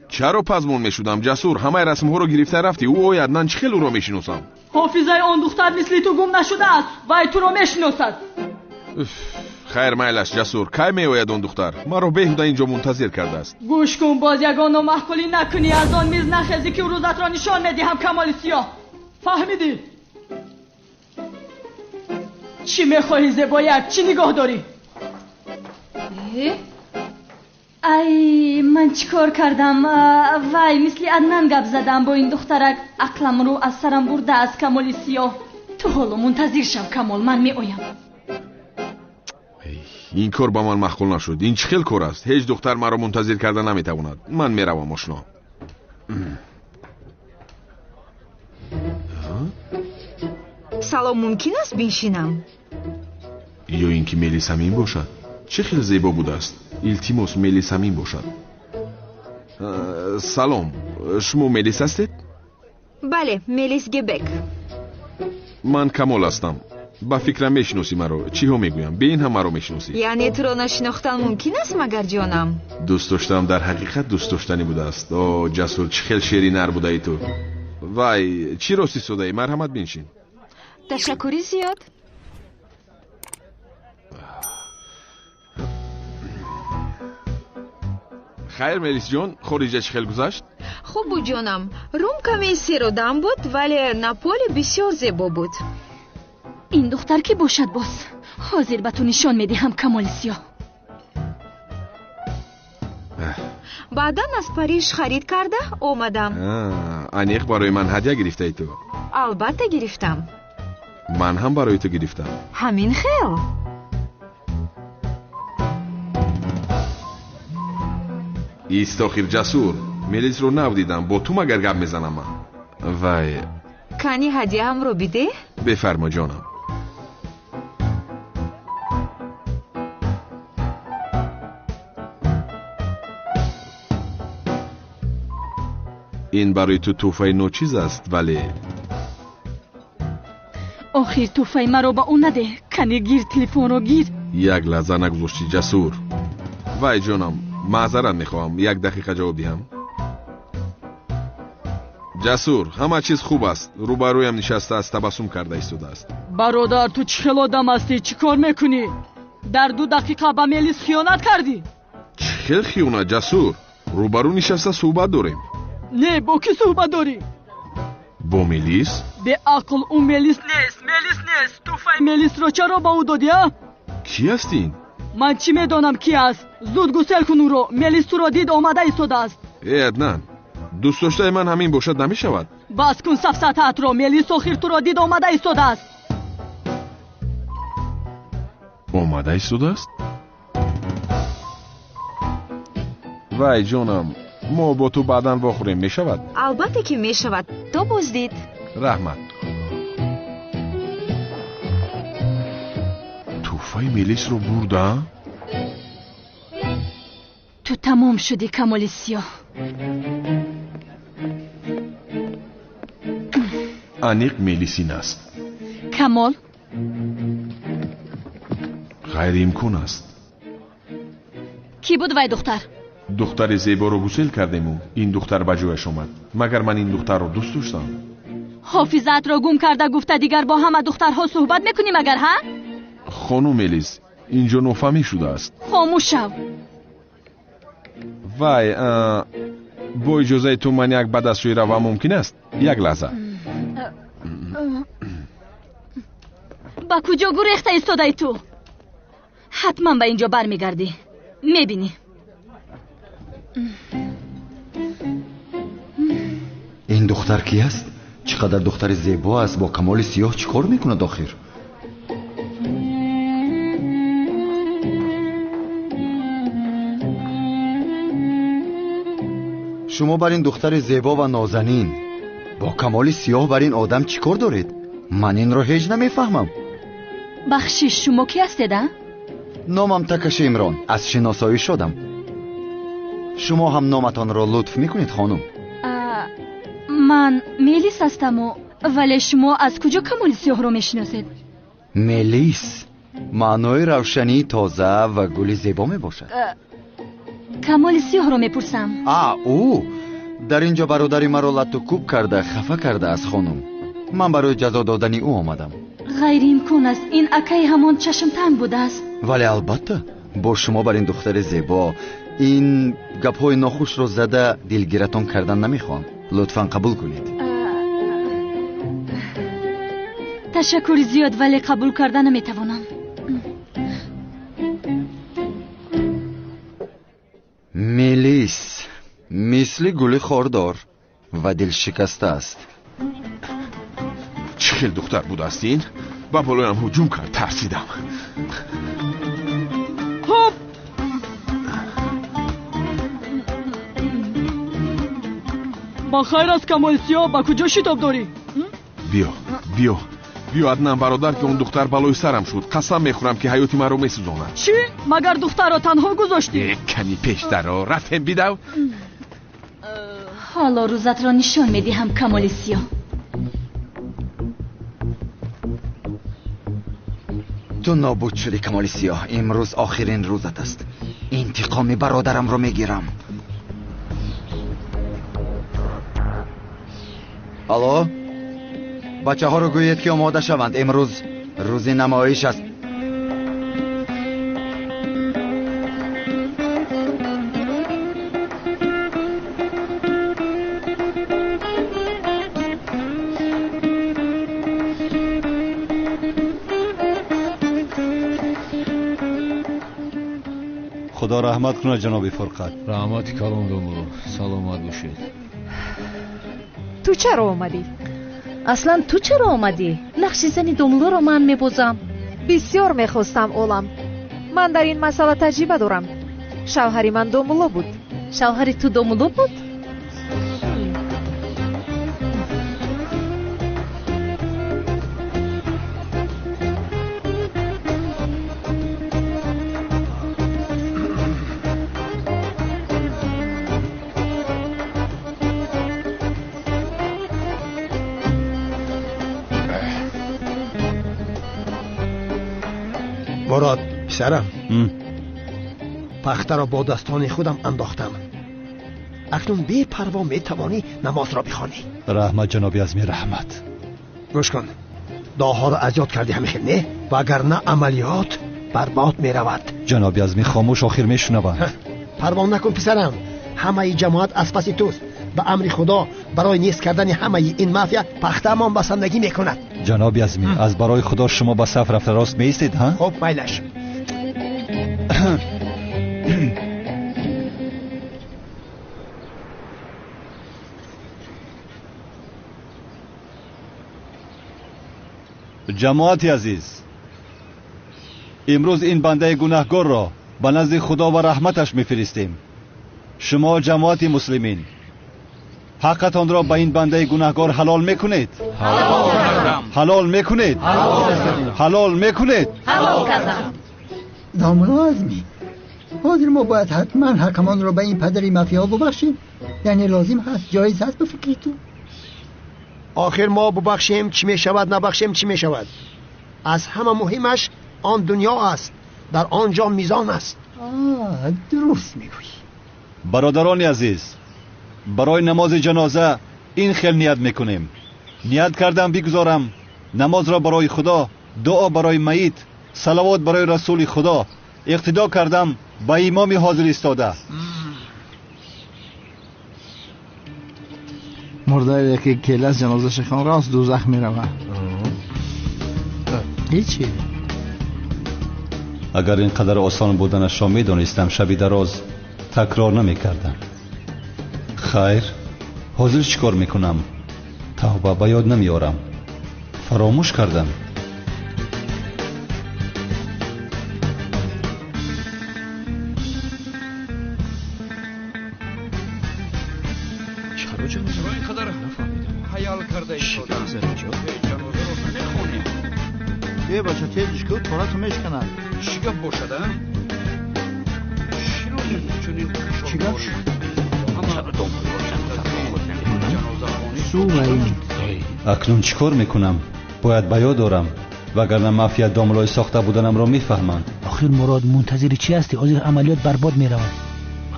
Чаро пазмон мешудам, Ҷасур? Ҳамаи расмҳоро гирифта рафтӣ. Ӯ ояд, ман чӣ хел ӯро мешиносам? Ҳофизаи он духтар мисли ту гум нашудааст, вай туро мешиносад. Хайр, майлаш, Ҷасур. Кай меояд он духтар? Маро беҳуда инҷо мунтазир кардааст. Гӯш кун, боз ягон номаъқулӣ накунӣ, аз он миз нахезӣ, ки рӯзатро нишон медиҳам, Камоли Сиёҳ. Фаҳмидӣ? Чӣ мехоҳӣ, зебояк? Чӣ нигоҳ дорӣ? Ай, ман чӣ кор кардам? Вай, мисли Аднан гап задам бо ин духтарак. Ақламро аз сарам бурдааст Камоли Сиёҳ. Ту ҳоло мунтазир шав, Камол, ман меоям. Ин кор ба ман маъқул нашуд. Ин чӣ хел кор аст? Ҳеҷ духтар маро мунтазир карда наметавонад. Ман меравам, ошно. Салом, мумкин аст биншинам? Ё ин ки Мелис ҳамин бошад? Чӣ хел зебо будааст. Илтимос, Мелис ҳамин бошад. Салом, шумо Мелис ҳастед? Бале, Мелис Гебек. Ман Камол ҳастам. Ба фикрам мешиносӣ маро. Чиҳо мегӯям? Бе ин ҳам маро мешиносӣ. Яъне туро нашинохтан мумкин аст, магар ҷонам? Дӯст доштам дар ҳақиқат дӯст доштанӣ будааст. О, Ҷасур, чӣ хел шери нар будаи ту. Вай, чӣ рост истодаӣ? Марҳамат, биншин. Ташаккури зиёд. Хайр, Мелисҷон, хориҷа чӣ хел гузашт? Хуб буд, ҷонам. Рум каме серодам буд, вале Наполи бисёр зебо буд. Ин духтар кӣ бошад боз? Ҳозир ба ту нишон медиҳам, Камоли Сиёҳ. Баъдан аз Париж харид карда омадам. Аниқ барои ман ҳадя гирифтаи ту? Албатта гирифтам. Ман ҳам барои ту гирифтам. Ҳамин хел. Ист охир, Ҷасур. Мелисро нав дидам. Бо ту магар гап мезанам ман? Вай, кани ҳадияамро бидеҳ. Бефармо, ҷонам. Ин барои ту тӯҳфаи ночиз аст, вале охир тӯҳфаи маро ба ӯ надеҳ. Кани гир, телефонро гир. Як лаҳза нагузоштӣ, Ҷасур. Вай ҷонам, маъзарат мехоҳам, як дақиқа ҷавоб диҳам. Ҷасур, ҳама чиз хуб аст. Рӯбарӯям нишастааст, табассум карда истодааст. Бародар, ту чӣ хел одам ҳастӣ? Чӣ кор мекунӣ? Дар 2 дақиқа ба Мелис хиёнат кардӣ. Чӣ хел хиёнат, Ҷасур? Рӯбарӯ нишаста суҳбат дорем. Не, бо кӣ суҳбат дорӣ? Бо Мелис? Беақл, ӯ Мелис нест, Мелис нест. Тӯҳфаи Мелисро чаро ба ӯ додӣ, а? Кӣ аст ин? Ман чӣ медонам кӣ аст? Зуд гусел кун ӯро. Мелис туро дид, омада истодааст. Э, Аднан, дӯст доштаи ман ҳамин бошад намешавад. Бас кун сафсатаатро. Мелис охир туро дид, омада истодааст. Омада истодааст? Вай ҷонам, мо бо ту баъдан вохӯрем, мешавад? Албатта ки мешавад. То боздид. Раҳмат. Тӯҳфаи Мелисро бурда? Ту тамом шудӣ, Камоли Сиёҳ. Аниқ Мелис ин аст. Камол? Ғайриимкон аст. Кӣ буд вай духтар? Духтари зеборо гусел кардему, ин духтар ба ҷояш омад. Магар ман ин духтарро дӯст доштам? Ҳофизаатро гум карда гуфта дигар бо ҳама духтарҳо суҳбат мекунӣ магар, ҳа? Хонум Мелис, инҷо нофаҳмӣ шудааст. Хомӯш шав. Вай, бо иҷозаи ту ман як бадастшӯӣ равам мумкин аст? Як лаҳза. Ба куҷо гурехта истодаи ту? Ҳатман ба инҷо бармегардӣ. Мебинӣ. Ин духтар кӣ аст? Чӣ қадар духтари зебо аст, бо Камоли Сиёҳ чӣ кор мекунад охир? Шумо бар ин духтари зебо ва нозанин бо Камоли Сиёҳ бар ин одам чӣ кор доред? Ман инро ҳеҷ намефаҳмам. Бахшиш, шумо кӣ ҳастед, а? Номам Такаши Имрон, аз шиносоӣ шодам. Шумо ҳам номатонро лутф мекунед, хонум? Ман Мелис ҳастаму, вале шумо аз куҷо Камоли Сиёҳро мешиносед? Мелис маънои равшании тоза ва гули зебо мебошад. Камоли Сиёҳро мепурсам. А, ӯ дар инҷо бародари маро латту кӯб карда, хафа кардааст, хонум. Ман барои ҷазо додани ӯ омадам. Ғайриимкон аст, ин акаи ҳамон чашмтанг будааст. Вале албатта бо шумо бар ин духтари зебо ин гапҳои нохушро зада дилгиратон кардан намехоҳам. Лутфан қабул кунед. Ташаккури зиёд, вале қабул карда наметавонам. Мелис мисли гули хордор ва дилшикаста аст. Чӣ хел духтар будааст ин? Ба болоям ҳуҷум кард, тарсидам. Хуб, ба хайр аст, Камоли Сиёҳ, ба куҷо шитоб дорӣ? Биё, биё, биё, Аднан бародар, ки он духтар балои сарам шуд. Қасам мехӯрам, ки ҳаёти маро месӯзонад. Чӣ? Магар духтарро танҳо гузоштӣ? Ками пештаро рафтем, бидав. Ҳоло рӯзатро нишон медиҳам, Камоли Сиёҳ. Ту нобуд шудӣ, Камоли Сиёҳ. Имрӯз охирин рӯзат аст. Интиқоми бародарамро мегирам. Алло, бачаҳоро гӯед, ки омода шаванд. Имрӯз рӯзи намоиш аст. Худо раҳмат кунад, ҷаноби Фурқат. Раҳмати калон, домулло, саломат бошед. Ту чаро омадӣ? Аслан ту чаро омадӣ? Нақши зани домуллоро ман мебозам. Бисёр мехостам, олам. Ман дар ин масъала таҷриба дорам. Шавҳари ман домулло буд. Шавҳари ту домулло буд? Мурод, писарам, пахтаро бо дастони худам андохтам. Акнун бепарво метавонӣ намозро бихонӣ. Раҳмат, ҷаноби Азми, раҳмат. Гӯш кун, дуоҳоро аз ёд кардӣ ҳамихел, не? Вагарна амалиёт барбод меравад. Ҷаноби Азми, хомӯш, охир мешунаванд. Парво накун, писарам, ҳамаи ҷамоат аз паси туст. Ба амри Худо барои нест кардани ҳамаи ин мафия пахтаамон басандагӣ мекунад. Ҷаноби Азмӣ, аз барои Худо шумо ба саф рафта рост меистед, ҳа? Хуб, майлаш. Ҷамоати азиз, имрӯз ин бандаи гунаҳгорро ба назди Худо ва раҳматаш мефиристем. Шумо ҷамоати муслимин ҳаққатонро ба ин бандаи гунаҳгор ҳалол мекунед? Ҳалол мекунед? Ҳалол мекунед? Ҳалол кардам. Домулло Азмӣ, ҳозир мо бояд ҳатман ҳаққамонро ба ин падари мафиё бубахшем? Яъне лозим ҳаст, ҷоиз ҳаст ба фикри ту? Охир мо бубахшем чӣ мешавад, набахшем чӣ мешавад? Аз ҳама муҳимаш он дунё аст, дар он ҷо мизон аст. Дуруст мегӯӣ. Бародарони азиз, барои намози ҷаноза ин хел ният мекунем. Ният кардам бигузорам намозро барои Худо, дуо барои майит, салавот барои расули Худо. Иқтидо кардам ба имоми ҳозир истода. Мурдае ки келас ҷанозаша хон рост дӯзах меравад. Ҳечи. Агар ин қадар осон буданашро медонистам, шаби дароз такрор намекардам. Хайр, ҳозир чӣ кор мекунам? Тавба, ба ёд намеорам. Фаромӯш кардам. Э бача, тезиш ку, торату мешканад. Чӣ гап бошад, а? Чӣ гап? Акнун чӣ кор мекунам? Бояд ба ёд орам, вагарна мафия домлои сохта буданамро мефаҳманд. Охир Мурод, мунтазири чӣ ҳастӣ? Ҳозир амалиёт барбод меравад.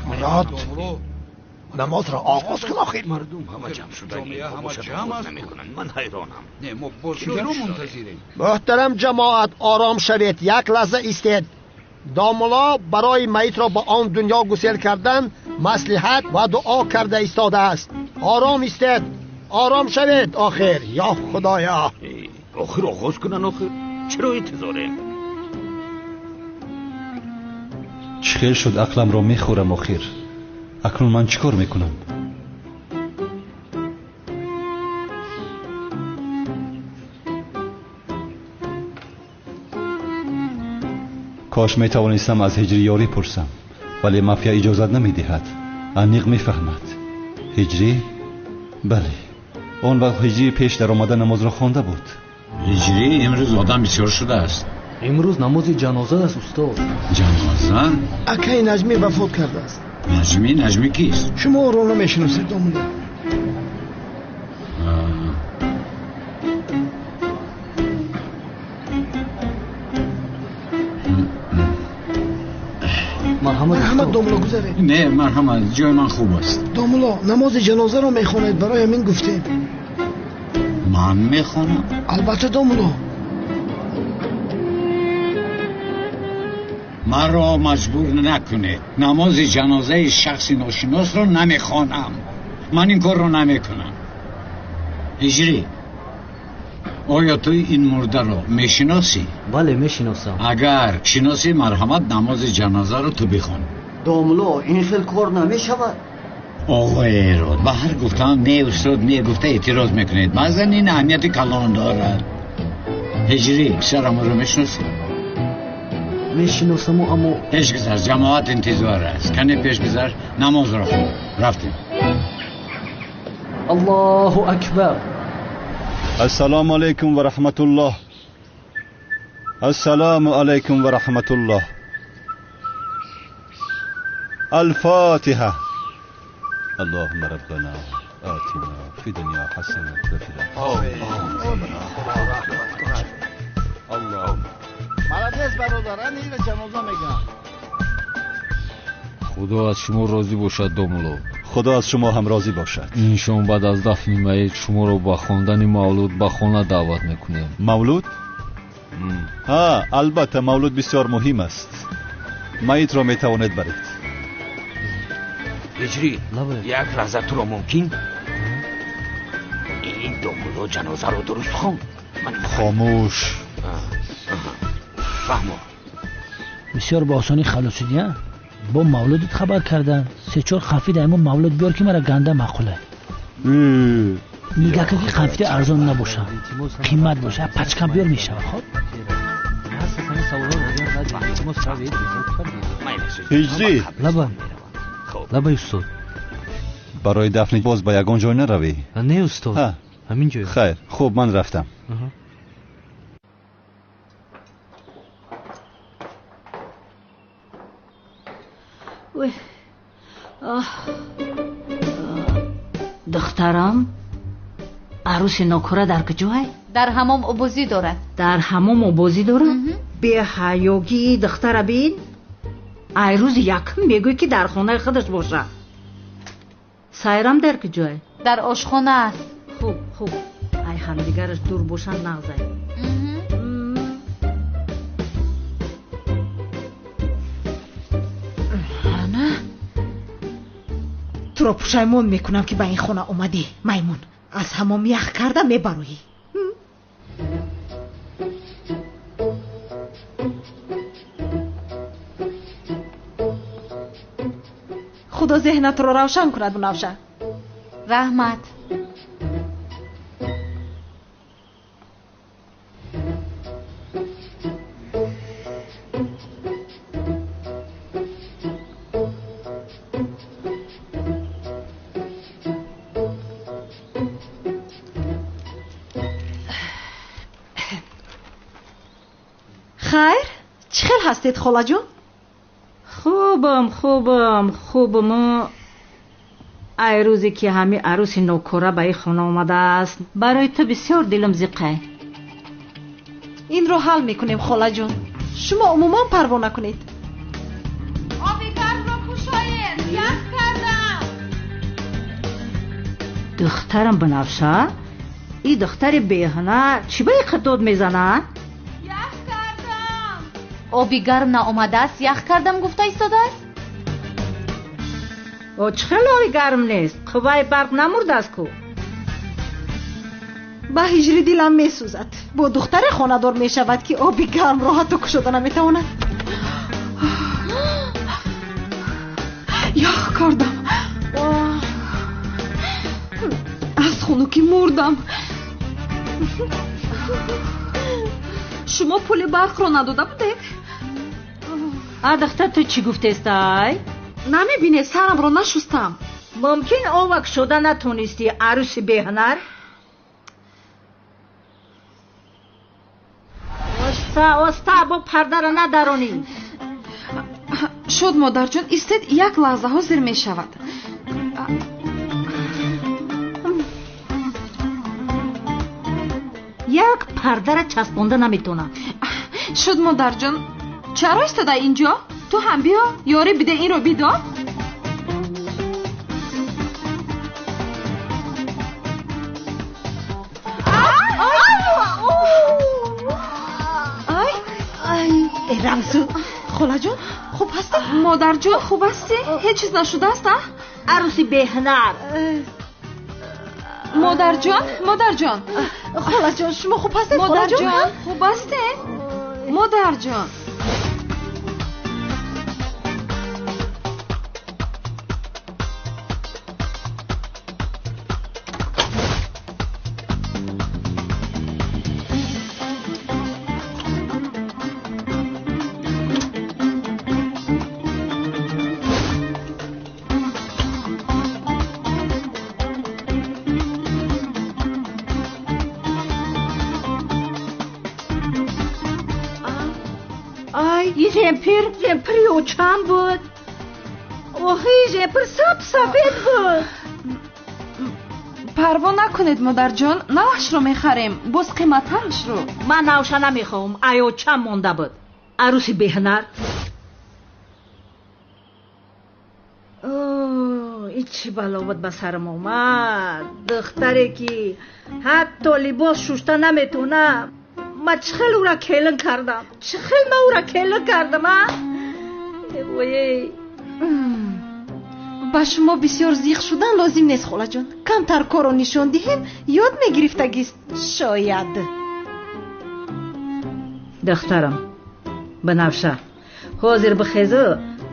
Мурод, намозро оғоз кун. Охир мардум ҳама ҷамъ шуда, намекунанд. Ман ҳайронам. Не, мо боз чиро мунтазирем? Муҳтарам ҷамоат, ором шавед, як лаҳза истед. Домулло барои майитро ба он дунё гусел кардан маслиҳат ва дуо карда истодааст. Ором истед, ором шавед. Охир, ё Худоё, охир оғоз кунанд. Охир чиро интизорем? Чӣ хел шуд ақламро мехӯрам. Охир акнун ман чӣ кор мекунам? Кош метавонистам аз ҳиҷри ёрӣ пурсам, вале мафия иҷозат намедиҳад. Аниқ мефаҳмад. Ҳиҷрӣ? Бале, он вақт ҳиҷрӣ пеш даромада намозро хонда буд. Ҳиҷрӣ, имрӯз одам бисёр шудааст. Имрӯз намози ҷаноза аст, устод. Ҷаноза? Акаи Наҷмӣ вафот кардааст. Наҷмӣ? Наҷмӣ кист? Шумо ӯро намешиносед, домулло. Марҳамат домулло, гузаред. Не, марҳамат, ҷои ман хуб аст. Домулло, намози ҷанозаро мехонед, барои ҳамин гуфтем. Ман мехонам? Албатта, домулло. Маро маҷбур накунед. Намози ҷанозаи шахси ношиносро намехонам. Ман ин корро намекунам. Ҳиҷрӣ, оё ту ин мурдаро мешиносӣ? Бале, мешиносам. Агар шиносӣ, марҳамат, намози ҷанозаро ту бихон. Домулло, ин хел кор намешавад. Оғои Эрод, ба ҳар гуфтаам не устод, не гуфта эътироз мекунед. Баъзан ин аҳамияти калон дорад. Ҳиҷрӣ, писарамро мешиносӣ? Мешиносаму, аммо пеш гузар, ҷамоат интизор аст. Кане пеш гузар, намозро хон. Рафтем. Аллоҳу акбар. Ассалому алайкум ва раҳматуллоҳ. Ассалому алайкум ва раҳматуллоҳ. Алфотиҳа. Аллоҳумма роббана атина фи дунё ҳасана ва фил охирати. Молодец, бародар, ана ира ҷаноза мегӯям. Худо аз шумо розӣ бошад, домулло. Худо аз шумо ҳам розӣ бошад. Ин шом баъд аз дафни майит шуморо ба хондани мавлуд ба хона даъват мекунем. Мавлуд? Ҳа, албатта, мавлуд бисёр муҳим аст. Майитро метавонед баред. Ҳиҷрӣ, як лаҳза туро мумкин? Ин домулло ҷанозаро дуруст хонд. Хомӯш. Фаҳмо. Бисёр ба осонӣ халос шудӣ, а? Бо мавлудат хабар кардан. Се-чор қанфида ҳамон мавлуд биёр, ки мара ганда маъқула. Нигаҳ кун, ки қанфида арзон набошад, қимат бошад. Пачка биёр, мешавад. Хоб, ҳиҷрӣ. Лабай, устод. Барои дафни боз ба ягон ҷой наравӣ. Не, устод, ҳамин ҷой. Хайр, хуб, ман рафтам. Духтарам, арӯси нокора дар куҷой? Дар ҳамом обозӣ дорад. Дар ҳамом обозӣ дорад? Беҳаёгии духтара бин. Ай рӯзи якум мегӯй ки дар хонаи худаш бошад. Сайрам дар куҷой? Дар ошхона аст. Хуб, хуб. Ай ҳамдигараш дур бошанд нағзай. Ана, туро пушаймон мекунам ки ба ин хона омадӣ, маймун. Аз ҳамом ях карда мебароӣ. Худо зеҳнатро равшан кунад, Мунавша. Раҳмат. Хайр, чӣ хел ҳастед, холаҷон? Хубам, хубам, хубам. Ай рӯзе ки ҳами арӯси нокора ба ин хона омадааст, барои ту бисёр дилам зиқай. Инро ҳал мекунем, холаҷон. Шумо умуман парво накунед. Оби гармро кушоед, ях кардам. Духтарам Банафша, ин духтари беҳунар чӣ ба ин қадр дод мезанад? Оби гарм наомадааст, ях кардам гуфта истодааст? О, чӣ хел оби гарм нест? Қувваи барқ намурдааст ку? Ба ҳиҷри дилам месӯзад. Бо духтаре хонадор мешавад ки оби гармро ҳатто кушода наметавонад. Ях кардам. Аз хунукӣ мурдам. Шумо пули барқро надода будед? А духтар, ту чӣ гуфтестай? Намебинед, сарамро нашустам. Мумкин ова кушода натонистӣ, арӯси беҳунар? Оста, оста, бо пардара надаронӣ. Шуд, модарҷон, истед, як лаҳза, ҳозир мешавад. Як пардара часпонда наметонам. Шуд, модарҷон, чаро истода инҷо? Ту ҳам биё, ёрӣ биде, инро бидор. Ай, Рамзу, холаҷон, хуб ҳастед? Модарҷон, хуб ҳастӣ? Ҳеҷ чиз нашудааст, а? Арӯси беҳунар. Модарҷон, модарҷон. Холаҷон, шумо хуб ҳастед? Модарҷон, хуб ҳастед? Модарҷон. Жемпир, жемпири очам буд. Охи, жемпир саб сафед буд. Парво накунед, модарҷон, навашро мехарем, боз қиматтарашро. Ман навша намехоҳам, ай очам монда буд. Арӯси беҳунар. Ин чӣ бало буд ба сарам омад? Духтаре ки ҳатто либос шушта наметавонад. Ма чӣ хел ӯра келин кардам? Чӣ хел ма ӯра келин кардам, а? Ой. Ба шумо бисёр зиқ шудан лозим нест, холаҷон. Камтар корро нишон диҳем, ёд мегирифтагист, шояд. Духтарам, Банафша, ҳозир бихезу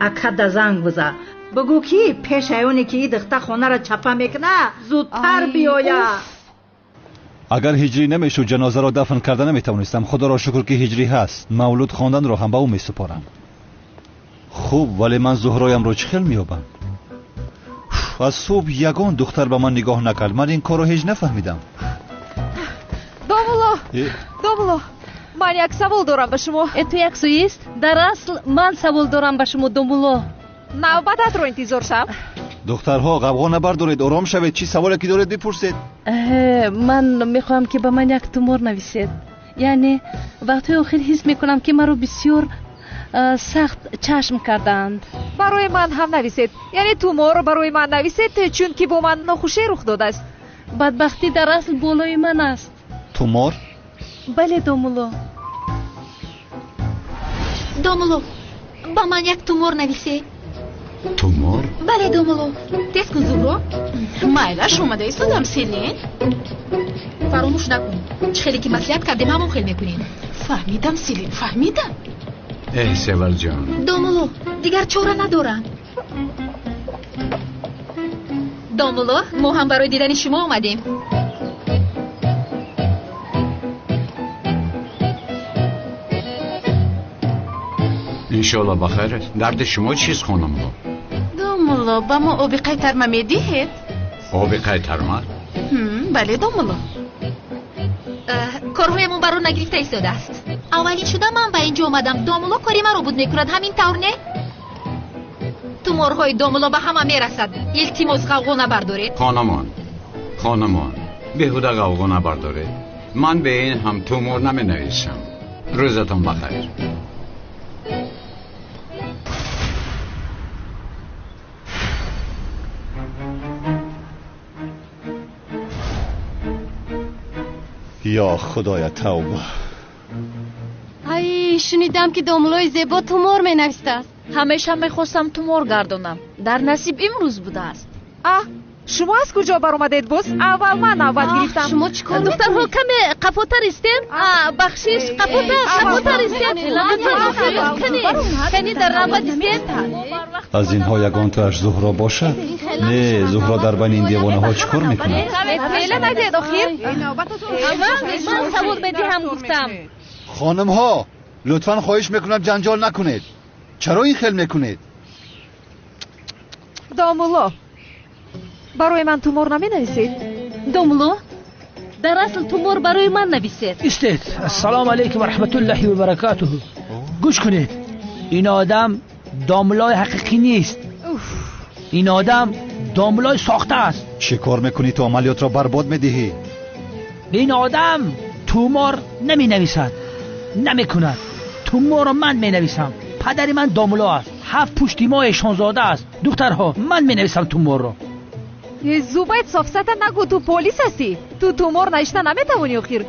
акада занг биза. Бигӯ ки пеш аёне ки ин духтар хонара чапа мекунад, зудтар биёяд. Агар ҳиҷрӣ намешуд, ҷанозаро дафн карда наметавонистам. Худоро шукр ки ҳиҷрӣ ҳаст. Мавлуд хонданро ҳам ба ӯ месупорам. Хуб, вале ман Зуҳроямро чӣ хел меёбам? Аз субҳ ягон духтар ба ман нигоҳ накард. Ман ин корро ҳеҷ нафаҳмидам. Домулло, домулло, ман як савол дорам ба шумо. Ту як суист? Дар асл ман савол дорам ба шумо, домулло. Навбататро интизор шав. Духтарҳо, ғавғо набардоред, ором шавед. Чӣ саволе ки доред бипурсед. Ман мехоҳам ки ба ман як тумор нависед. Яъне вақтҳои охир ҳис мекунам ки маро бисёр сахт чашм кардаанд. Барои ман ҳам нависед. Яъне туморро барои ман нависед, чунки бо ман нохушӣ рух додааст. Бадбахтӣ дар асл болои ман аст. Тумор? Бале, домулло. Домулло, ба ман як тумор нависед. Тумор? Бале, домулло. Тез кун, Зуҳро. Майлаш омада истодам, Селин. Фаромӯш накун. Чӣ хеле ки маслиҳат кардем, ҳамон хел мекунем. Фаҳмидам, Селин, фаҳмидам. Эҳ, Севалҷон. Домулло, дигар чора надорам. Домулло, мо ҳам барои дидани шумо омадем. Иншоалло ба хайр аст. Дарди шумо чист, хонумҳо? Домулло, ба мо оби қайтарма медиҳед? Оби қайтарма? Бале, домулло. Корҳоямон барор нагирифта истодааст. Аввалин шуда ман ба инҷо омадам. Домулло кори маро буд мекунад, ҳамин тавр не? Туморҳои домулло ба ҳама мерасад. Илтимос, ғавғо набардоред. Хонумон, хонумон, беҳуда ғавғо набардоред. Ман бе ин ҳам тумор наменависам. Рӯзатон бахайр. Ё худоя, тавба. Ай, шунидам ки домуллои зебо тумор менависад. Ҳамеша мехостам тумор гардонам. Дар насиб имрӯз будааст. Аҳ, шумо аз куҷо баромадед боз? Аввал ман навбат гирифтам. Шумо чӣ кор? Духтарҳо, каме қафотар истем. Бахшиш, қафотар, қафотар истем. Кани дар навбат истем. Аз инҳо ягонтааш Зуҳро бошад? Не, Зуҳро дар байни ин девонаҳо чӣ кор мекунад? Тела надиҳед охир. Ман савол медиҳам, гуфтам. Хонумҳо, лутфан хоҳиш мекунам ҷанҷол накунед. Чаро ин хел мекунед? Домулло, барои ман тумор наменависед? Домулло, дар асл тумор барои ман нависед. Истед. Ассалому алайкум ва раҳматуллоҳи ва баракатуҳу. Гӯш кунед, ин одам домуллои ҳақиқӣ нест. Ин одам домуллои сохта аст. Чӣ кор мекунӣ? Ту амалиётро барбод медиҳӣ. Ин одам тумор наменависад, намекунад. Туморро ман менависам. Падари ман домулло аст. Ҳафт пушти мо эшонзода аст. Духтарҳо, ман менависам туморро. Зубайд, софсата нагӯ, ту полис ҳастӣ. Ту тумор навишта наметавонӣ охир.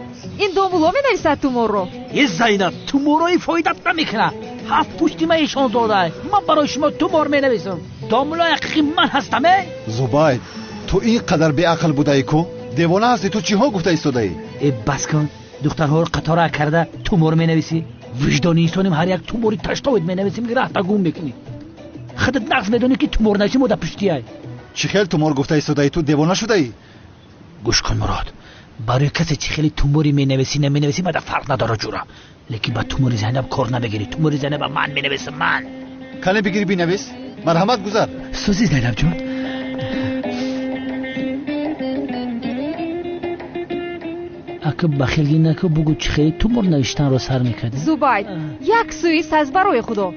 Ин домулло менависад туморро. Е Зайнаб, туморҳои фоидат намекунад. Ҳафт пушти ман эшонзода. Ман барои шумо тумор менависам. Домуллои ҳақиқӣ ман ҳастам, э? Зубайд, ту ин қадар беақл будаӣ ку? Девона ҳастӣ, ту чиҳо гуфта истодаӣ? Э, бас кун. Духтарҳоро қатора карда тумор менависӣ. Виҷдони инсоним ҳар як тумори таштовид менависем, ки раҳта гум мекунӣ. Худат нақс медонӣ ки тумор нависӣ мо дар пуштиай. Чӣ хел тумор гуфта истодаӣ? Ту девона шудаӣ? Гӯш кун, Мурод, барои касе чӣ хеле тумори менависӣ наменависӣ мада фарқ надорад, ҷура. Лекин ба тумори Зайнаб кор намегирӣ. Тумори Зайнаба ман менависам, ман. Кане бигирӣ бинавис. Марҳамат, гузар. Сӯзи Зайнаб ҷон. Ака, бахилгӣ наку, бугӯ чӣ хеле тумор навиштанро сар мекардӣ? Зубайд, як сӯист аст барои худо.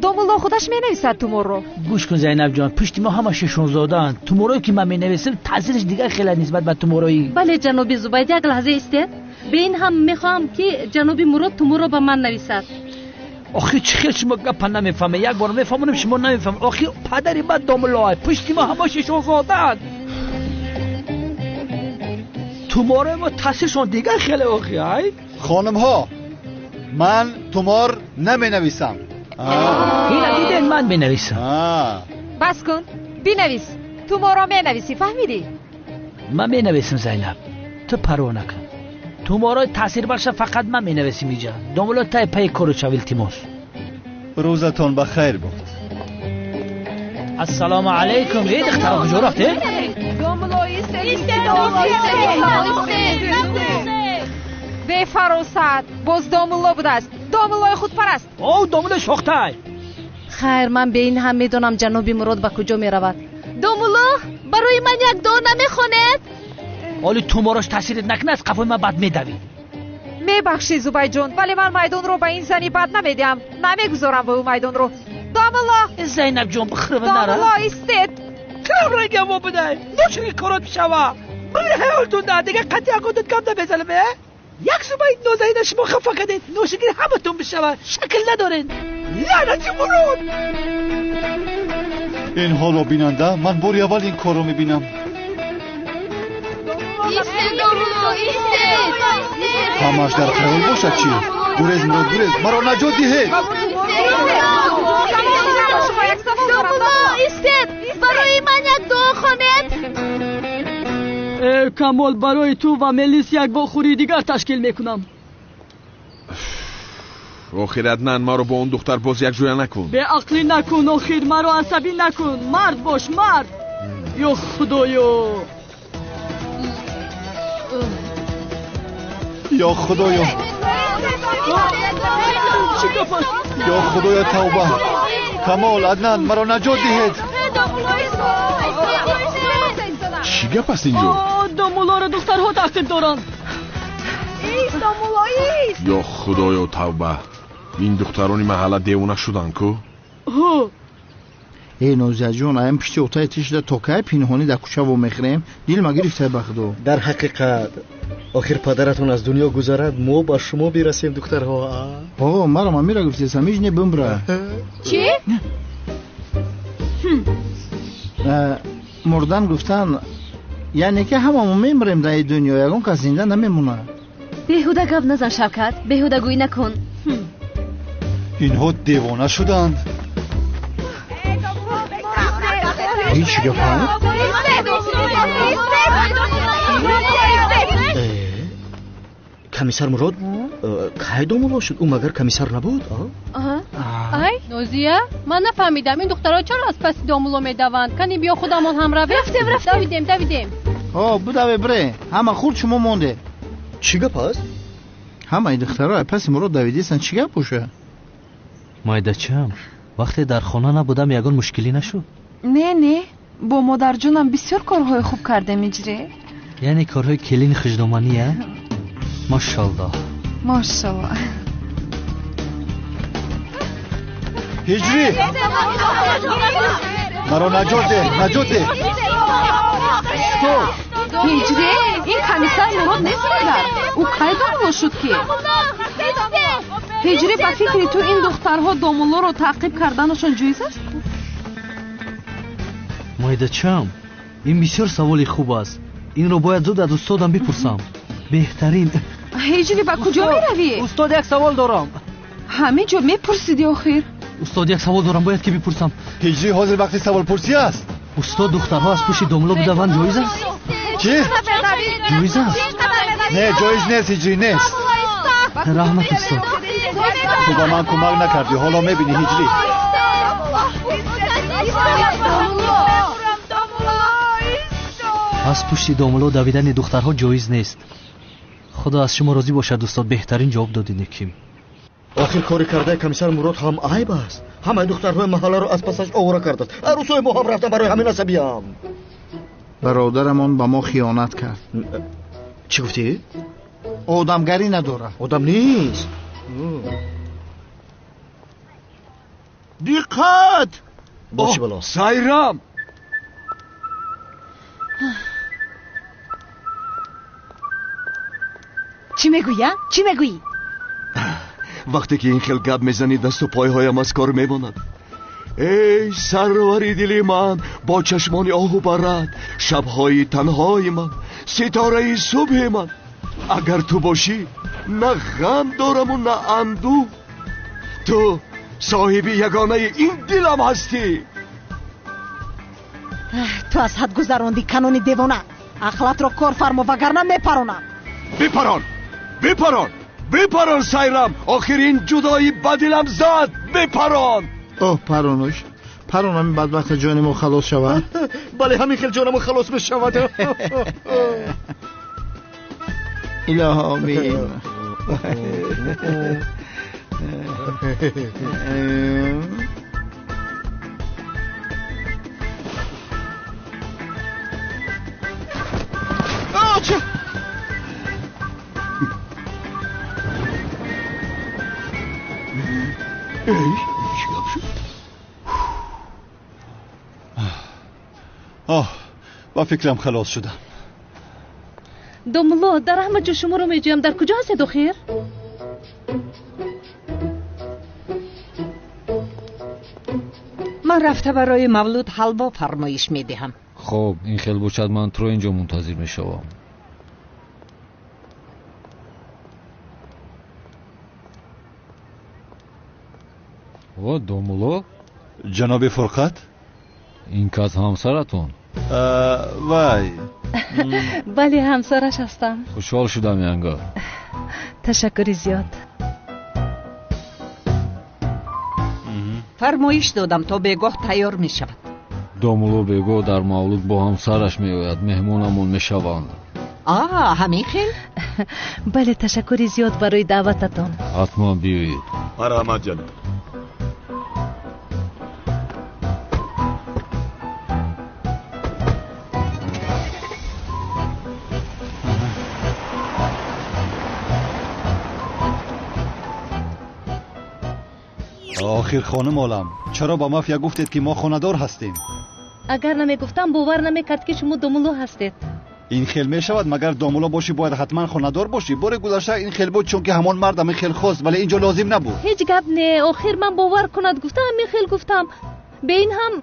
Домулло худаш менависад туморро. Гӯш кун, Зайнаб ҷон, пушти мо ҳама шешонзодаанд. Туморое ки ман менависам таъсираш дигар хеле нисбат ба туморои. Бале, ҷаноби Зубайд, як лаҳза истед. Бе ин ҳам мехоҳам ки ҷаноби Мурод туморро ба ман нависад. Охир чӣ хел шумо гапа намефаҳмед? Як бор мефаҳмонам, шумо намефаҳмед. Охир падари ман домуллоа, пушти мо ҳама шешонзодаанд. Туморои мо таъсиршон дигар хеле охи, ай? Хонумҳо, ман тумор наменависам. Ина дидед, ман менависам. Бас кун, бинавис. Туморро менависӣ, фаҳмидӣ? Ман менависам, Зайнаб, ту парво накун. Туморои таъсирбахша фақат ман менависим иҷа. Домулло, тай пайи кору шав, илтимос. Рӯзатон ба хайр буд. Ассалому алайкум. Эй, духтаро, куҷо рафтед? Бефаросат, боз домулло будааст. Домуллои худпараст. О, домуллои сохтай. Хайр, ман бе ин ҳам медонам ҷаноби Мурод ба куҷо меравад. Домулло, барои ман як дуо намехонед? Оли туморош таъсират накунад, аз қафои ман бад медавӣ. Мебахшӣ, Зубайдҷон, вале ман майдонро ба ин зани бад намедиҳам. Намегузорам ба ӯ майдонро. Домулло! Зайнаб ҷон, бихӯрва нара. Домулло, истед! Кирам ранга во бидай. Ношуги корот бишава. Бигри ҳаёлтун да, дига қатъи ягонтон гап намезанам, э? Як зубайд нозанина шумо хафа кардед, ношугири ҳаматон бишава. Шакл надоред. Лаънати Мурод! Ин ҳоло бинанда, ман бори аввал ин корро мебинам. Истед, домулло, истед! Ҳамааш дар хаёл бошад чӣ? Гурез, Мурод, гурез, маро наҷот диҳед! Домулло, истед! Барои ман як дуо хонед! Э, Камол, барои ту ва Мелис як вохӯрии дигар ташкил мекунам. Охир Аднан, маро бо он духтар боз якҷоя накун. Беақлӣ накун, охир маро асабӣ накун. Мард бош, мард. Ё Худоё! Ё Худоё! Чӣ гап аст? Ё Худоё, тавба! Камол, Аднан, маро наҷот диҳед! Чӣ гап аст инҷо? Домуллоро духтарҳо таъқиб доранд. Ист, домулло, ист! Ё Худоё, тавба! Ин духтарони маҳалла девона шуданд ку? Ҳо. Э, Нозияҷон, аям пишти отаи тишда то кай пинҳонӣ дар кӯча вомехӯрем? Дилма гирифтай ба худо. Дар ҳақиқат, охир падаратон аз дунё гузарад, мо ба шумо бирасем, духтарҳо. О, маро мамира гуфтеса, мижне бимбра. Чӣ? Мурдан гуфтан, яъне ки ҳамамо мемирем дар ин дунё, ягон кас зинда намемонад. Беҳуда гап назан, Шавкат, беҳудагӯӣ накун. Инҳо девона шуданд. Ҳеҷ гап? Комиссар Мурод кай домулло шуд? Ӯ магар комиссар набуд? Ай, Нозия, ман нафаҳмидам, ин духтарҳо чаро аз паси домулло медаванд? Кани биё худамон ҳам равем. Рафтем, рафтем. Давидем, давидем. О, будаве бре, ҳама хурд шумо монде. Чӣ гап аст? Ҳамаи духтарҳо аз паси Мурод давидистанд, чӣ гап боша? Майдачам, вақте дар хона набудам, ягон мушкилӣ нашуд? Не, не, бо модарҷонам бисёр корҳои хуб кардем, иҷре. Яъне корҳои келини хуждоманӣ, а? Машаллоҳ. Машаллоҳ. Ҳиҷрӣ! Маро наҷот деҳ, наҷот деҳ! Стоп! Ҳиҷрӣ, ин комиссар Мурод нест магар? Ӯ кай домулло шуд ки? Ҳиҷрӣ, ба фикри ту ин духтарҳо домуллоро таъқиб карданашон ҷоиз аст? Майдачам, ин бисёр саволи хуб аст. Инро бояд зуд аз устодам бипурсам. Беҳтарин. Ҳиҷрӣ, ба куҷо меравӣ? Устод, як савол дорам. Ҳамин ҷо мепурсидӣ охир. Устод, як савол дорам, бояд ки бипурсам. Ҳиҷрӣ, ҳозир вақти саволпурсӣ аст. Устод, духтарҳо аз пушти домулло бидаванд ҷоиз аст? Чӣ? Ҷоиз аст? Не, ҷоиз нест, ҳиҷрӣ, нест. Раҳмат, устод. Ту ба ман кӯмак накардӣ, ҳоло мебинӣ, ҳиҷрӣ. Аз пушти домулло давидани духтарҳо ҷоиз нест. Худо аз шумо розӣ бошад, устод, беҳтарин ҷавоб додед, Неким. Охир кори кардаи комиссар Мурод ҳам айб аст. Ҳамаи духтарҳои маҳалларо аз пасаш овора кардааст. Арӯсҳои мо ҳам рафтан барои ҳамин асабиям. Бародарамон ба мо хиёнат кард. Чӣ гуфтӣ? Одамгарӣ надорад. Одам нест. Диққат! Боши бало. Сайрам! Чӣ мегӯӣ, а? Чӣ мегӯӣ? Вақте ки ин хел гап мезанӣ, дасту пойҳоям аз кор мемонад. Эй сарвари дили ман, бо чашмони оҳу барад, шабҳои танҳои ман, ситораи субҳи ман. Агар ту бошӣ, на ғам дораму на андӯҳ. Ту соҳиби ягонаи ин дилам ҳастӣ. Ту аз ҳад гузарондӣ, канони девона. Ақлатро кор фармо, вагарна мепаронам. Бипарон, бипарон, бипарон, Сайрам. Охир ин ҷудоӣ ба дилам зад. Бипарон. Оҳ, паронуш, парон, ҳамин бадбахта ҷони мо халос шавад. Бале, ҳамин хел ҷонамо халос мешавад. Илоҳо омин. Эй, чӣ гап шуд? Оҳ, ба фикрам халос шудам. Домулло, дар ҳама ҷо шуморо меҷӯям. Дар куҷо ҳастед охир? Ман рафта барои мавлуд ҳалво фармоиш медиҳам. Хоб, ин хел бошад, ман туро инҷо мунтазир мешавам. О, домулло? Ҷаноби Фурқат? Ин кас ҳамсаратон? Вай. Бале, ҳамсараш ҳастам. Хушҳол шудам, янга. Ташаккури зиёд. Фармоиш додам, то бегоҳ тайёр мешавад. Домулло бегоҳ дар мавлуд бо ҳамсараш меояд, меҳмонамон мешаванд. А, ҳамин хел? Бале, ташаккури зиёд барои даъвататон. Ҳатман биёед. Марҳамат, ҷаноб. Охир хонум олам, чаро ба мафия гуфтед, ки мо хонадор ҳастем? Агар намегуфтам, бовар намекард, ки шумо домулло ҳастед. Ин хел мешавад, магар домулло бошӣ бояд ҳатман хонадор бошӣ? Бори гузашта ин хел буд, чунки ҳамон мард ҳамин хел хост, вале инҷо лозим набуд. Ҳеҷ гап не, охир ман бовар кунад гуфтам, ҳамин хел гуфтам. Бе ин ҳам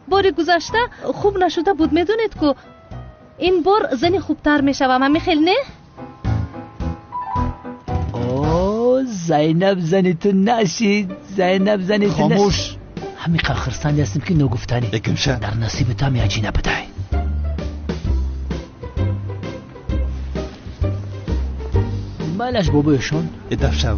бори гузашта хуб нашуда буд, медонед ку. Ин бор зани хубтар мешавам, ҳамин хел не? Зайнаб зани ту нашид, Зайнаб зани ту. Хомӯш. Ҳамин қадр хурсанде ҳастем, ки ногуфтанӣ. Якимша. Дар насиби ту ҳам як ҷина бидай. Майлаш бобоёшон. Дафшав.